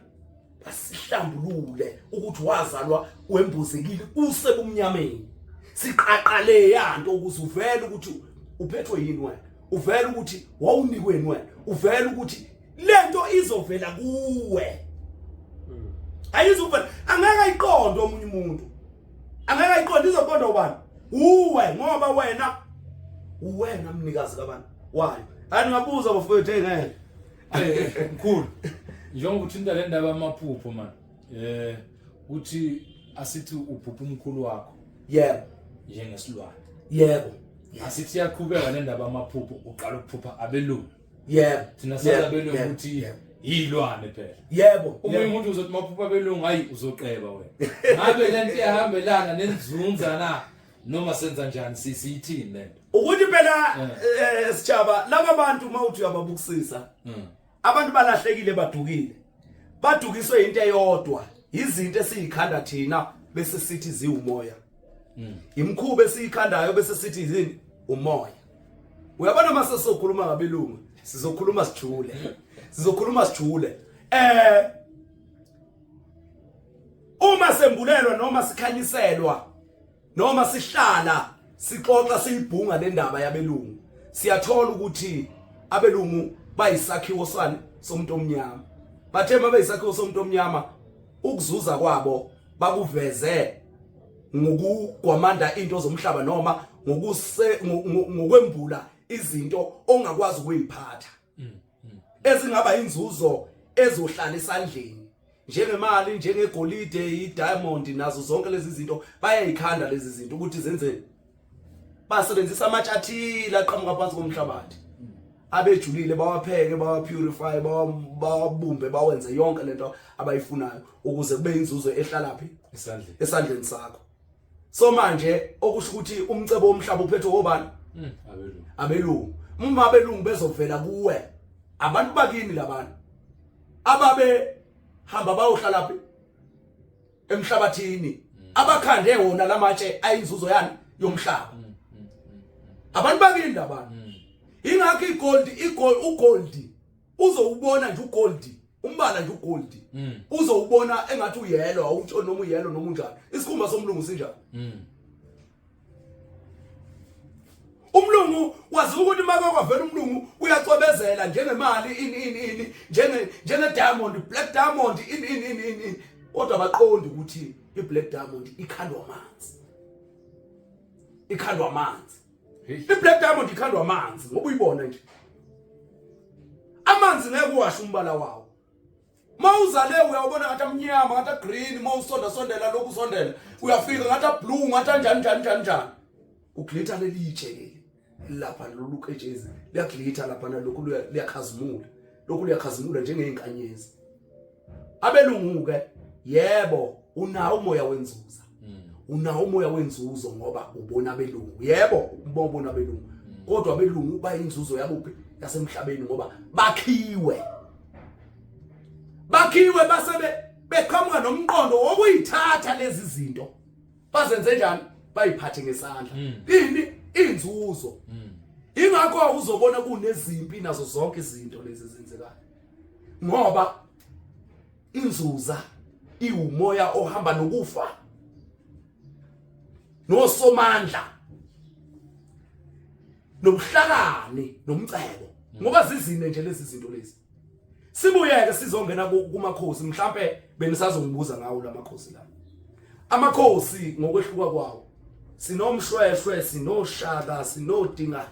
basihlambulule ukuthi wazalwa wembuzekile usebumnyameni siqaqale yanto ukuze uvele ukuthi uphethwe yini wena uvele ukuthi wawunikweni wena uvele ukuthi lento izovela kuwe ayizuvela angeke ayiqonde omunye umuntu angeke ayiqonde izoqonda ubani uwe ngoba wena uwena mnikazi kabani wayo hayi ningabuza bafowethu engeke Eh mkhulu njengoba uthinta le ndaba yamaphupho man eh uthi asithi uphupha umkhulu wakho yebo njengesilwane yebo asithi iyaqhubeka nendaba yamaphupho uqala ukuphupha abelungu yebo thina sazi abelungu ukuthi yilwane phela yebo omunye umuntu uzothi maphupha abelungu hayi uzoqeba wena ngabe lento iyahambelana nenzunza na noma senza njani sisiyithini lento ukuthi phela eh. eh sijaba laba bantu uma uthi uyababukisisa hmm. abantu balahlekile badukile badukiswe into eyodwa izinto esiyikhanda thina bese sithi ziwumoya hmm. imkhuba esiyikhandayo bese sithi yini umoya uyabona mase sokhuluma ngabelungu sizokhuluma sijule sizokhuluma sijule eh uma sembulelwa noma sikhanyiselwa noma sihlala sixoxa siyibhunga le ndaba yabelungu siyathola ukuthi abelungu bayisakhiwo sani somuntu omnyama bathe uma beyisakhiwo somuntu omnyama ukuzuza kwabo bakuveze ngokugwamanda into zomhlaba noma ngokuse ngokwembula izinto ongakwazi ukuyiphatha ezingaba inzuzo ezohlala esandleni njengemali njengegolide idiamond nazo zonke lezi zinto bayayikhanda lezi zinto ukuthi zenzeni basebenzisa amatshe athile aqhamuka phansi komhlabathi abejulile bawapheke bawapurify bawabumbe bawenze yonke lento abayifunayo ukuze kube inzuzo ehlalaphi esandleni esandleni sakho so manje okusho ukuthi umcebo womhlaba uphethwe obani hmm, abelungu abelungu uma abelungu bezovela kuwe abantu bakini labantu ababe hamba bayohlala phi emhlabathini hmm. abakhande wona lamatshe ayinzuzo yani yomhlaba hmm, abantu bakini labantu ingakho igold igold ugold uzowubona nje ugold umbala nje ugold mm. uzowubona engathi uyelo awutsho noma uyelo noma unjani isikhumba somlungu sinjani mm. umlungu wazi ukuthi uma kwavela umlungu uyacwebezela njengemali ini ini ini njenge njenge diamond black diamond ini ini ini ini kodwa baqondi ukuthi i black diamond ikhandwa amanzi ikhandwa amanzi I-black diamond ikhandwa amanzi ngoba uyibona nje. Amanzi ngeke uwashe umbala wawo. Mawuzale uyawubona ngathi amnyama, ngathi green, mawusonda sondela lokhu usondela, uyafika ngathi blue, ngathi anjani njani njani njani. Uglitter leli tshe leli. Lapha lolu ketshezi liyaglitter lapha nalokhu liyakhazimula. Lokhu liyakhazimula njengezinkanyezi. Abelungu ke yebo unawo umoya wenzuza. Hmm. Unawo umoya wenzuzo ngoba ubona abelungu. Yebo ubona abelungu. Hmm. Kodwa abelungu bayinzuzo yakuphi yasemhlabeni ngoba bakhiwe. Bakhiwe basebe beqhamuka nomqondo wokuyithatha lezi zinto. Bazenze njani? Bayiphathe ngesandla. Hmm. Ini inzuzo. Ingakho uzobona kunezimpi nazo zonke izinto lezi zenzekayo. Ngoba inzuza iwumoya ohamba nokufa nosomandla nobuhlakani nomcebo ngoba zizine nje lezi zinto lezi sibuyeke sizongena kumakhosi mhlambe benisazongibuza ngawo lamakhosi la amakhosi ngokwehluka kwawo sinomshweshwe sinoshaka sinodinga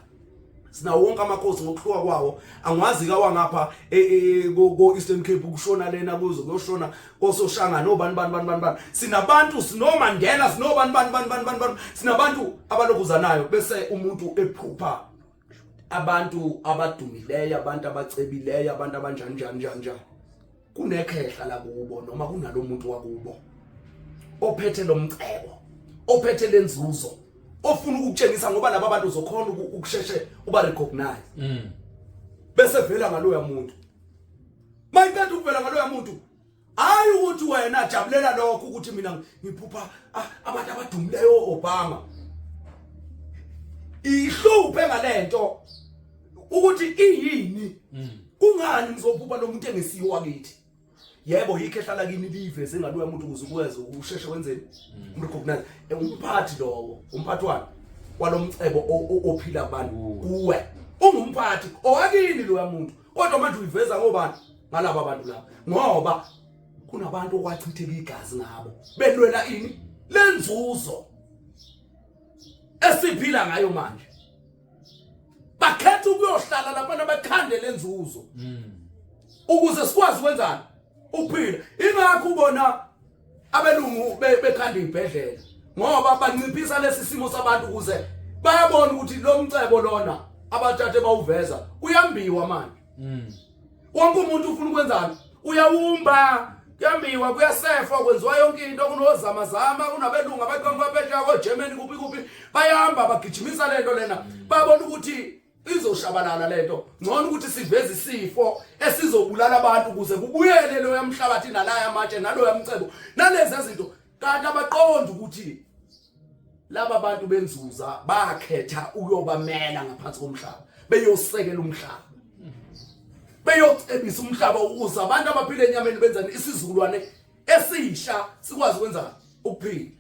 sinawo wonke amakhosi ngokuhluka kwawo angiwazi ka wangapha e, e, e, ko Eastern Cape kushona lena kuzo kuyoshona kososhanga nobani bani bani bani bani sinabantu sinoMandela sinobani bani bani bani bani bani sinabantu abalokuzanayo bese umuntu ephupha abantu abadumileyo abantu abacebileyo abantu abanjani njani njani njani kunekhehla lakubo noma kunalomuntu wakubo ophethe lomcebo ophethe lenzuzo ofuna ukukutshengisa ngoba laba bantu uzokhona ukusheshe uba recognize mm. bese vela ngaloya muntu mayiqeda ukuvela ngaloya muntu hayi ukuthi wena jabulela lokho ukuthi mina ngiphupha abantu abadumileyo Obama ihluphe ngalento ukuthi iyini mm. kungani ngizophupha lo muntu engesiyo wakithi yebo yikho ehlala kini liveze ngaloya muntu ukuze ukweze usheshe wenzeni mm. umrecognize eh, umphathi lowo umphathi wani walomcebo ophila kubantu kuwe ungumphathi owakini loya muntu kodwa manje uyiveza ngobani ngalaba bantu laba ngoba kunabantu okwachitheka igazi ngabo belwela ini lenzuzo esiphila ngayo manje bakhetha ukuyohlala lapha bakhande lenzuzo mm. Ukuze sikwazi ukwenzani? Ukuphila. Ingakho ubona abelungu bekhanda izibhedlela ngoba banciphisa lesi simo sabantu ukuze bayabona ukuthi lo mcebo lona abathathe bawuveza uyambiwa manje. Wonke umuntu ufuna ukwenzani? Uyawumba, kuyambiwa, kuyasefwa, kwenziwa yonke into, kunozamazama, kunabelungu abaqhamuka phesheya koGermany kuphi kuphi, bayahamba bagijimisa lento lena, babona ukuthi izoshabalala lento. Ngcono ukuthi siveze isifo esizobulala abantu ukuze kubuyele loya mhlabathi nalaya matshe naloya mcebo nalezi zinto. Kanti abaqondi ukuthi laba bantu benzuza bakhetha ukuyobamela ngaphansi komhlaba, beyosekela umhlaba, beyocebisa umhlaba ukuze abantu abaphila enyameni benzani, isizukulwane esisha sikwazi ukwenza ukuphila.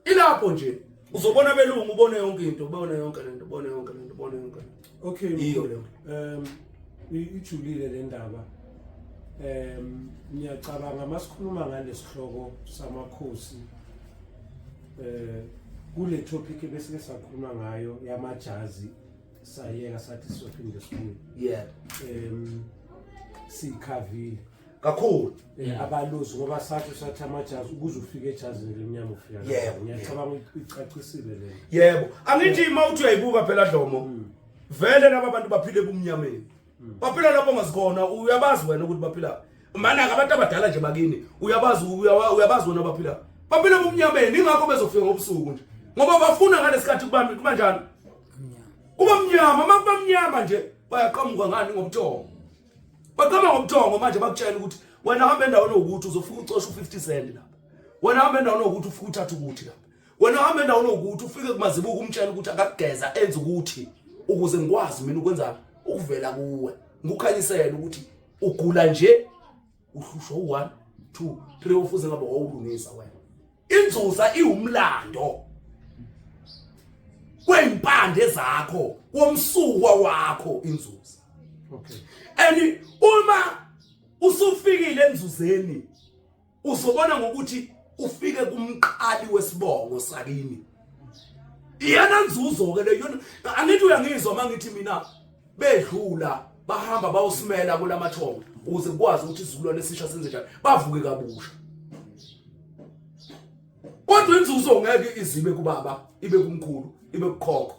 Ilapho nje uzobona belungu, ubone yonke into, ubone yonke lento, ubone yonke lento, ubone yonke lento. Okay, Iyo leyo. Ijulile le ndaba. Ngiyacabanga masikhuluma ngalesihloko samakhosi, kule topic ebesike sakhuluma ngayo yamajazi, sayeka sathi sizophinde sibuye. Sikhavile Kakhulu. Abalozi ngoba sathi amajazi ukuze ufike ejazini elimnyama ufika kanjani. Ngiyacabanga icacisile le. Yebo, angithi uma uthi uyayibuka phela Dlomo, vele laba bantu baphile ebumnyameni, baphila lapho ongazikhona. Uyabazi wena ukuthi baphila mana abantu abadala nje bakini, uyabazi, uyabazi wena baphila ebumnyameni. Ingakho bezofika ngobusuku nje, ngoba bafuna ngalesikhathi kuba kuba njani, kuba mnyama. Uma kuba mnyama nje bayaqhamuka ngani? Ngobuthongo. Baqhama ngobuthongo manje, bakutshela ukuthi wena hamba endaweni ukuthi uzofika ucosha u50 cent lapha, wena hamba endaweni ukuthi ufike uthathe ukuthi lapha, wena hamba endaweni ukuthi ufike kumazibuko umtshela ukuthi akakugeza enze ukuthi ukuze ngikwazi mina ukwenza ukuvela kuwe, ngikukhanyisele ukuthi ugula nje, uhlushwa u1 2 3, ufuze ngabe wawulungisa wena. Inzuza iwumlando kwempande zakho, womsuka wakho inzuza. And uma usufikile enzuzeni uzobona ngokuthi ufike kumqali wesibongo sakini. Iyona nzuzo ke leyo. Angithi uyangizwa mangithi mina bedlula bahamba bayosimela kulamathongo ukuze kukwazi ukuthi isizukulwane esisha senze njani, bavuke kabusha. Kodwa inzuzo ngeke izibe kubaba, ibe kumkhulu, ibe kukhokho,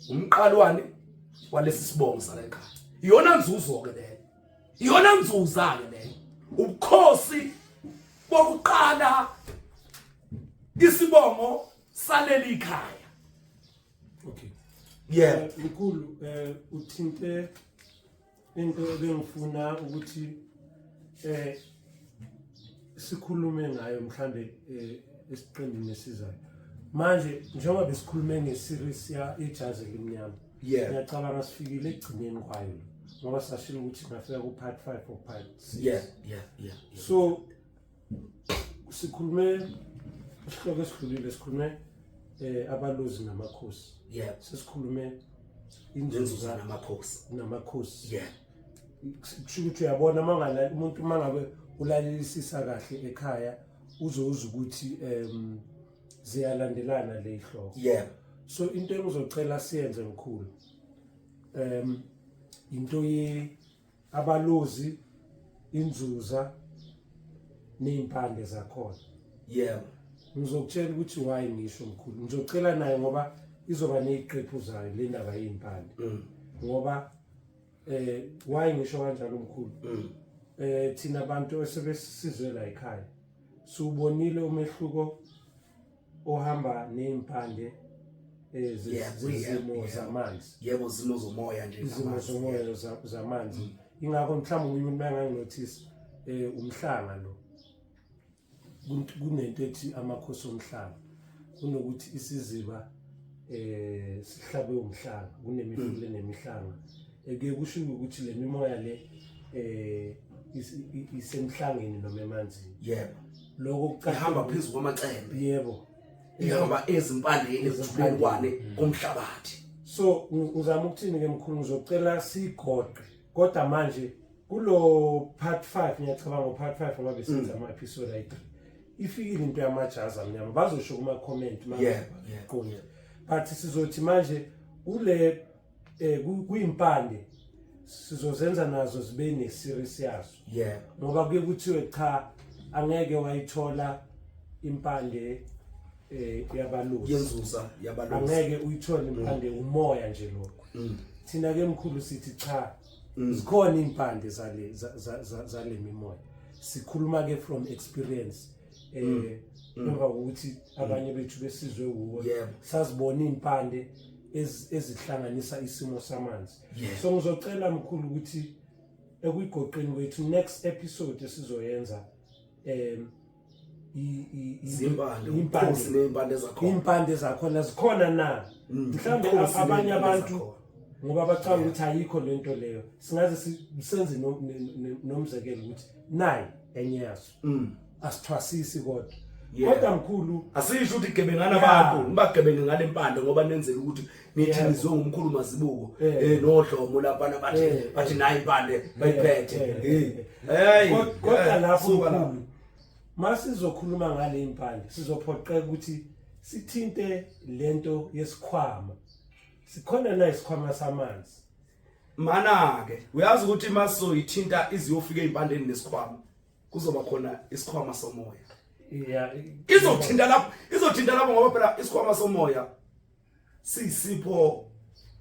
umqalwane walesi sibongo sala ekhaya. Iyona nzuzo ke leyo, iyona nzuza ke leyo, ubukhosi bokuqala isibongo saleli khaya. Okay. Mkhulu, uthinte into ebengifuna ukuthi sikhulume ngayo mhlambe esiqendini esizayo. Manje njengoba besikhulume nge-series ya ijazi elimnyama, ngiyacabanga sifikile ekugcineni kwayo, ngoba sashilo ukuthi ngafika ku-part 5 or part 6. So sikhulume isihloko esidlulile, sikhulume abalozi namakhosi. Sesikhulume inzuza namakhosi. Namakhosi. Kusho ukuthi uyabona mangalala umuntu, mangabe ulalelisisa kahle ekhaya, uzozwa ukuthi ziyalandelana le ihloko. So into engizocela siyenze mkhulu, into ye abalozi, inzuza nezimpande zakhona. Ngizokutshela ukuthi why ngisho mkhulu, ngizocela naye ngoba izoba neziqephu zayo le ndaba yezimpande. Ngoba why ngisho kanjalo mkhulu, thina abantu esebesizwe la ekhaya siwubonile umehluko ohamba nezimpande zezimo zamanzi. Yebo, zimo zomoya nje. Izimo zomoya zamanzi. Ingakho mhlawumbe omunye umuntu banganginothisa umhlanga lo, kunento ethi amakhosi omhlanga, kunokuthi isiziba sihlabe umhlanga, kunemifula nemihlanga, kuye kusho ukuthi le mimoya le isemhlangeni noma emanzini. Lokho Ihamba phezu kwamacembe. Yebo. Ihamba ezimpandeni, ekujuleni kwane komhlabathi. So ngizama ukuthini ke mkhulu, ngizocela sigoqe kodwa manje kulo part 5, ngiyacabanga part 5 ngoba besenza ama episode ayi 3, ifikile into yamajazi amnyama, bazosho kuma comment manje, but sizothi manje kule kuyimpande. Sizozenza nazo zibe ne-series yazo. Yebo. Ngoba kuye kuthiwe cha, angeke wayithola impande yabalusi. Yenzuza yabalusi. Angeke uyithole impande, umoya nje lokho. Thina ke mkhulu sithi cha, zikhona impande zale mimoya. Sikhuluma ke from experience. Emva kokuthi abanye bethu besizwe wuwo, sazibona impande ezihlanganisa isimo samanzi. So ngizocela mkhulu ukuthi ekuyigoqeni kwethu next episode esizoyenza Zimpande, ubukhosi ney'mpande zakhona. Impande zakhona zikhona na? Mhlambe Ubukhosi abanye ney'mpande abantu zakhona. ngoba bacabanga ukuthi ayikho lento leyo, singaze senze nomzekelo ukuthi nayi enye yazo. Asithwasisi kodwa. Kodwa mkhulu, asisho ukuthi gebengana abantu, nibagebenge ngale mpande ngoba nenzela ukuthi nithi nizwe ngumkhulu Mazibuko, nodlomo lapha bathi nayi impande bayiphethe. Hey. Kodwa lapho Suka lapho. mkhulu, masizokhuluma ngale impande sizophoqeka ukuthi sithinte lento yesikhwama. Sikhona na isikhwama samanzi? Mana ke uyazi ukuthi masizoyithinta iziyofika ezimpandeni nesikhwama, kuzoba khona isikhwama somoya. Izothinta lapho, izothinta lapho ngoba phela isikhwama somoya sisipho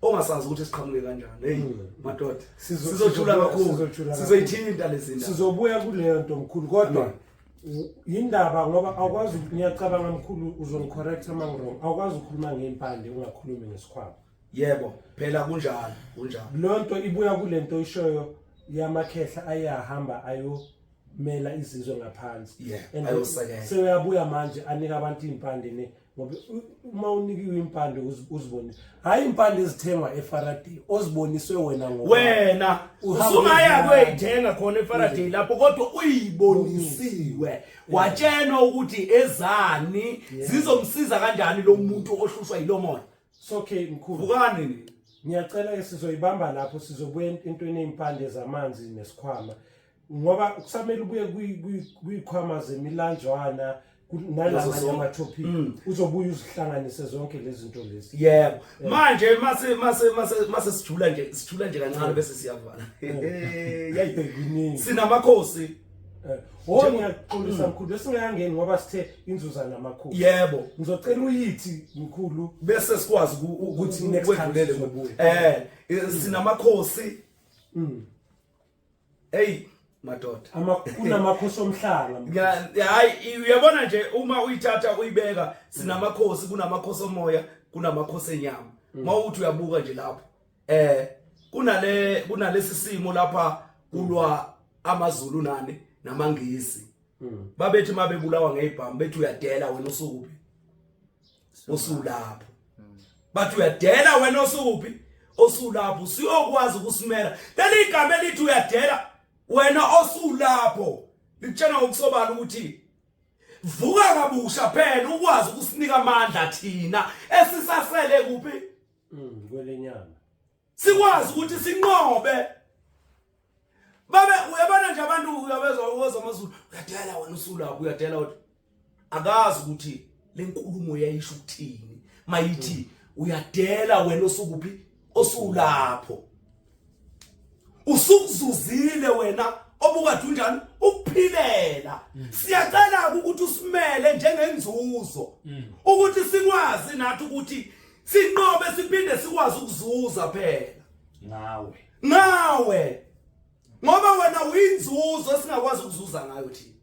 ongasazi ukuthi siqhamuke kanjani. Hey madoda, sizojula kakhulu. Sizojula kakhulu. Sizoyithinta lezi ndaba. Sizobuya kuleyo nto mkhulu, kodwa Amen. yindaba ngoba awukwazi, ngiyacabanga mkhulu uzongicorrect uma ngi-wrong, awukwazi ukukhuluma ngempande ungakhulumi ngesikhwama. Yebo, phela kunjalo, kunjalo. Leyo nto ibuya kule nto oyishoyo yamakhehla ayahamba ayomela izizwe ngaphansi. And Ayosekela. Seyabuya manje anika abantu impande ne, ngoba uma unikiwe impande uzibone. Hayi impande ezithengwa eFaraday, oziboniswe wena ngoba wena Uhamba usungaya uzibona. kuyithenga khona eFaraday lapho, kodwa uyibonisiwe, watshenwa ukuthi ezani zizomsiza kanjani lo muntu ohlushwa yilomoya. So okay mkhulu. Vukani ni. Ngiyacela ke sizoyibamba lapho, sizobuya entweni ezimpande zamanzi nesikhwama, ngoba kusamele ubuye kwikhwama zemilanjwana Nazo nalamanye zonke. ama-topic. Uzobuya uzihlanganise zonke lezi zinto lezi. Yebo. Manje mase sijula nje, sijula nje kancane bese siyavala. Hey, Kuningi. Sinamakhosi. Oh, ngiyaxolisa mkhulu, besingayangeni ngoba sithe inzuza namakhosi. Yebo. Ngizocela uyithi mkhulu bese sikwazi ukuthi next time ukwedlulele sizobuya. Sinamakhosi. Hey madoda. Kunamakhosi omhlanga. Hayi, uyabona nje uma uyithatha uyibeka, sinamakhosi, kunamakhosi omoya, kunamakhosi enyama. Mawuthi uyabuka nje lapho, kunalesi simo lapha kulwa amaZulu nani namaNgisi. Babethi mabebulawa ngezibhamu bethi uyadela wena usukuphi? Usulapho. Bathi uyadela wena osukuphi? Osulapho. Siyokwazi ukusimela. Leli igama elithi uyadela wena osulapho likutshena ngokusobala ukuthi vuka kabusha phela ukwazi ukusinika amandla thina esisasele kuphi? Kwelenyama. Sikwazi ukuthi sinqobe. Babe uyabona nje abantu uyabezwa uwezwa amaZulu, uyadela wena usulapho, uyadela wena. Akazi ukuthi lenkulumo yayisho ukuthini mayithi uyadela wena osukuphi osulapho. Usukuzuzile wena obukade unjani ukuphilela. Siyacela ukuthi usimele njengenzuzo ukuthi sikwazi nathi ukuthi sinqobe siphinde sikwazi ukuzuza phela ngawe. Ngawe, ngoba wena uyinzuzo esingakwazi ukuzuza ngayo thina.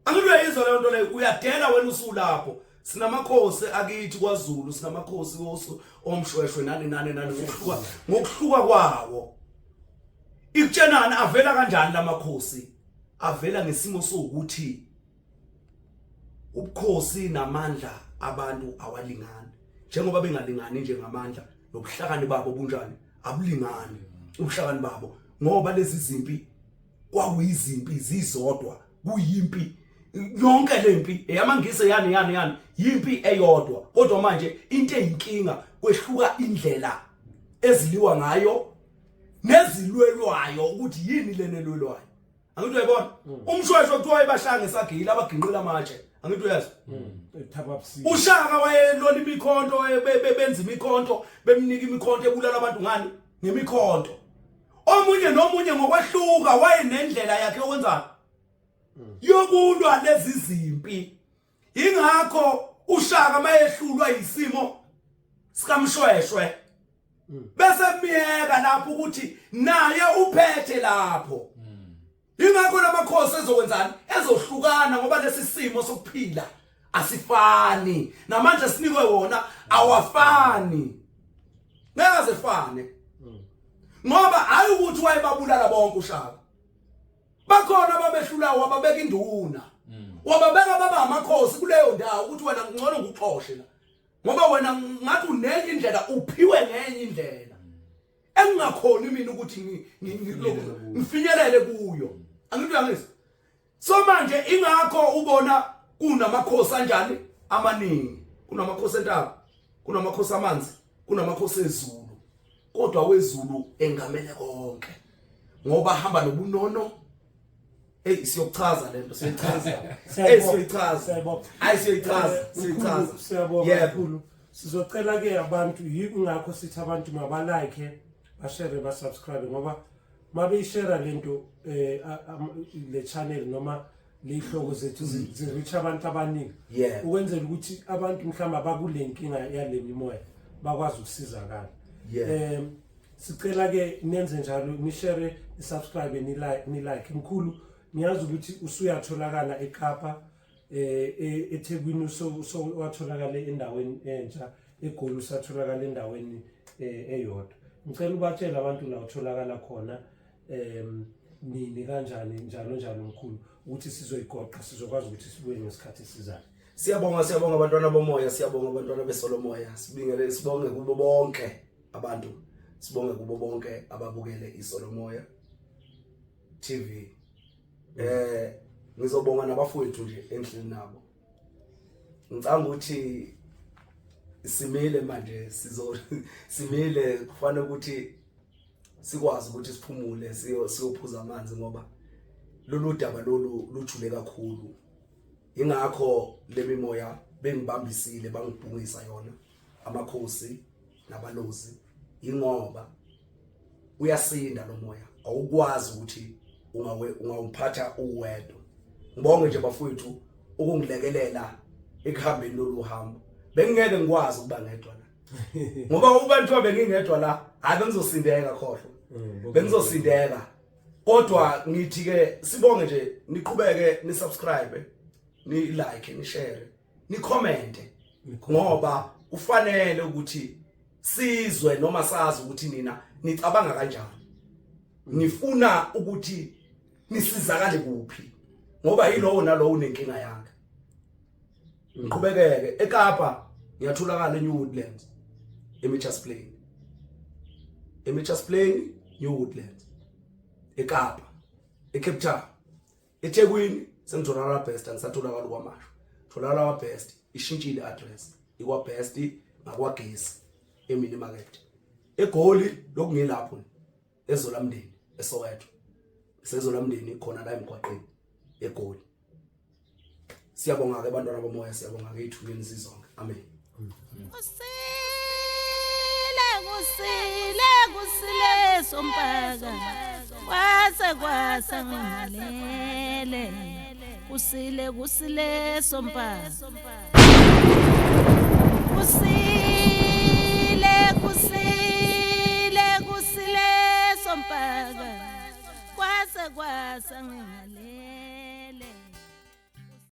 Angithi uyayizwa leyo nto leyo, uyadela wena usulapho. Sinamakhosi akithi kwaZulu, sinamakhosi omshweshwe nani nani nani, ngokuhluka kwawo. Ikutshenani avela kanjani lamakhosi? Avela ngesimo sokuthi ubukhosi namandla abantu awalingani. Njengoba bengalingani nje ngamandla, nobuhlakani babo bunjani? Abulingani ubuhlakani babo, ngoba lezi zimpi kwakuyizimpi zizodwa, kuyimpi yonke lempi eyamangise yani yani yani, yimpi eyodwa. Kodwa manje into eyinkinga kwehluka indlela eziliwa ngayo nezilwelwayo, ukuthi yini lena elwelwayo. Angithi uyayibona? Umshweshwe kuthiwa wayebashaya ngesagila abaginqila amatshe. Angithi uyezwa? Ushaka wayelola imikhonto, benza imikhonto, bemnika imikhonto ebulala abantu ngani? Ngemikhonto. Omunye nomunye ngokwahluka wayenendlela yakhe yokwenzani? Yokulwa lezi zimpi. Ingakho uShaka mayehlulwa isimo sikaMshweshwe bese miyeka lapho ukuthi naye uphethe lapho. Ingakho lamakhosi ezokwenzani? Ezohlukana ngoba lesi simo sokuphila asifani, namanje sinikwe wona awafani, ngeke azefane, ngoba hayi ukuthi wayebabulala bonke uShaka. Bakhona ababehlulayo, wababeka induna, wababeka baba amakhosi kuleyo ndawo, ukuthi wena ngcono ngikuxoshe la, ngoba wena ngathi unenye indlela, uphiwe ngenye indlela engingakhoni mina ukuthi ngifinyelele kuyo. Angithi uyangizwa? So manje ingakho ubona kunamakhosi anjani amaningi, kunamakhosi entaba, kunamakhosi amanzi, kunamakhosi ezulu, kodwa wezulu engamele konke ngoba hamba nobunono. Hey, siyokuchaza lento, siyoyichaza. Hey, siyoyichaza. Hayi, siyoyichaza, siyoyichaza. Siyabonga kakhulu. Sizocela ke abantu, yingakho sithi abantu mabalike, bashare, basubscribe, ngoba mabeyishare lento, le channel noma lehloko zethu zireach abantu abaningi, ukwenzela ukuthi abantu mhlawumbe abakule nkinga yale mimoya bakwazi ukusizakala. Sicela ke nenze njalo, nishare, nisubscribe, ni like. Mkhulu, ngiyazi ukuthi usuyatholakala eKapa, eThekwini, so watholakala endaweni entsha, eGoli usatholakala endaweni eyodwa. Ngicela ubatshele abantu la utholakala khona, nini, kanjani, njalo njalo, mkhulu, ukuthi sizoyigoqa, sizokwazi ukuthi sibuye ngesikhathi esizayo. Siyabonga, siyabonga abantwana bomoya, siyabonga abantwana besolomoya. Sibingele, sibonge kubo bonke abantu, sibonge kubo bonke ababukele iSolomoya TV. Ngizobonga nabafowethu nje enhlini nabo. Ngicanga ukuthi simile manje, sizo simile, kufanele ukuthi sikwazi ukuthi siphumule, siyophuza amanzi, ngoba lolu daba lolu lujule kakhulu. Ingakho lemimoya bengibambisile, bangibhungisa yona amakhosi nabalozi, ingoba uyasinda lo moya, awukwazi ukuthi ungawe ungawuphatha uwedwa. Ngibonge nje bafowethu ukungilekelela ekuhambeni lolu hambo. Bengingeke ngikwazi ukuba ngedwa la, ngoba ubantu bengingedwa la, hayi, bengizosindeka, khohlwa, bengizosindeka. Kodwa ngithi ke sibonge nje, niqhubeke ni subscribe, ni like, ni share, ni comment, ngoba kufanele ukuthi sizwe noma sazi ukuthi nina nicabanga kanjani, nifuna ukuthi nisizakale kuphi, ngoba yilowo nalowo unenkinga yakhe. Ngiqhubekeke, eKapa ngiyatholakala eNew Woodlands, eMitchells Plain, eMitchells Plain, New Woodlands, eKapa, eCape Town. eThekwini sengitholakala Best, angisatholakala kwaMashu, tholakala kwa Best, ishintshile address, ikwa Best ngakwagesi emini market. eGoli lokungilapho eZolamndeni, eSoweto, seZolamndeni khona la emgwaqeni eGoli. Siyabonga ke bantwana bomoya, siyabonga ke ithuleni sizonke. Amen. Kusile, kusile, kusile sompaka, kwase kwasa ngingalele. Kusile, kusile sompaka, kusile, kusile, kusile sompaka, kwase kwasa ngingalele.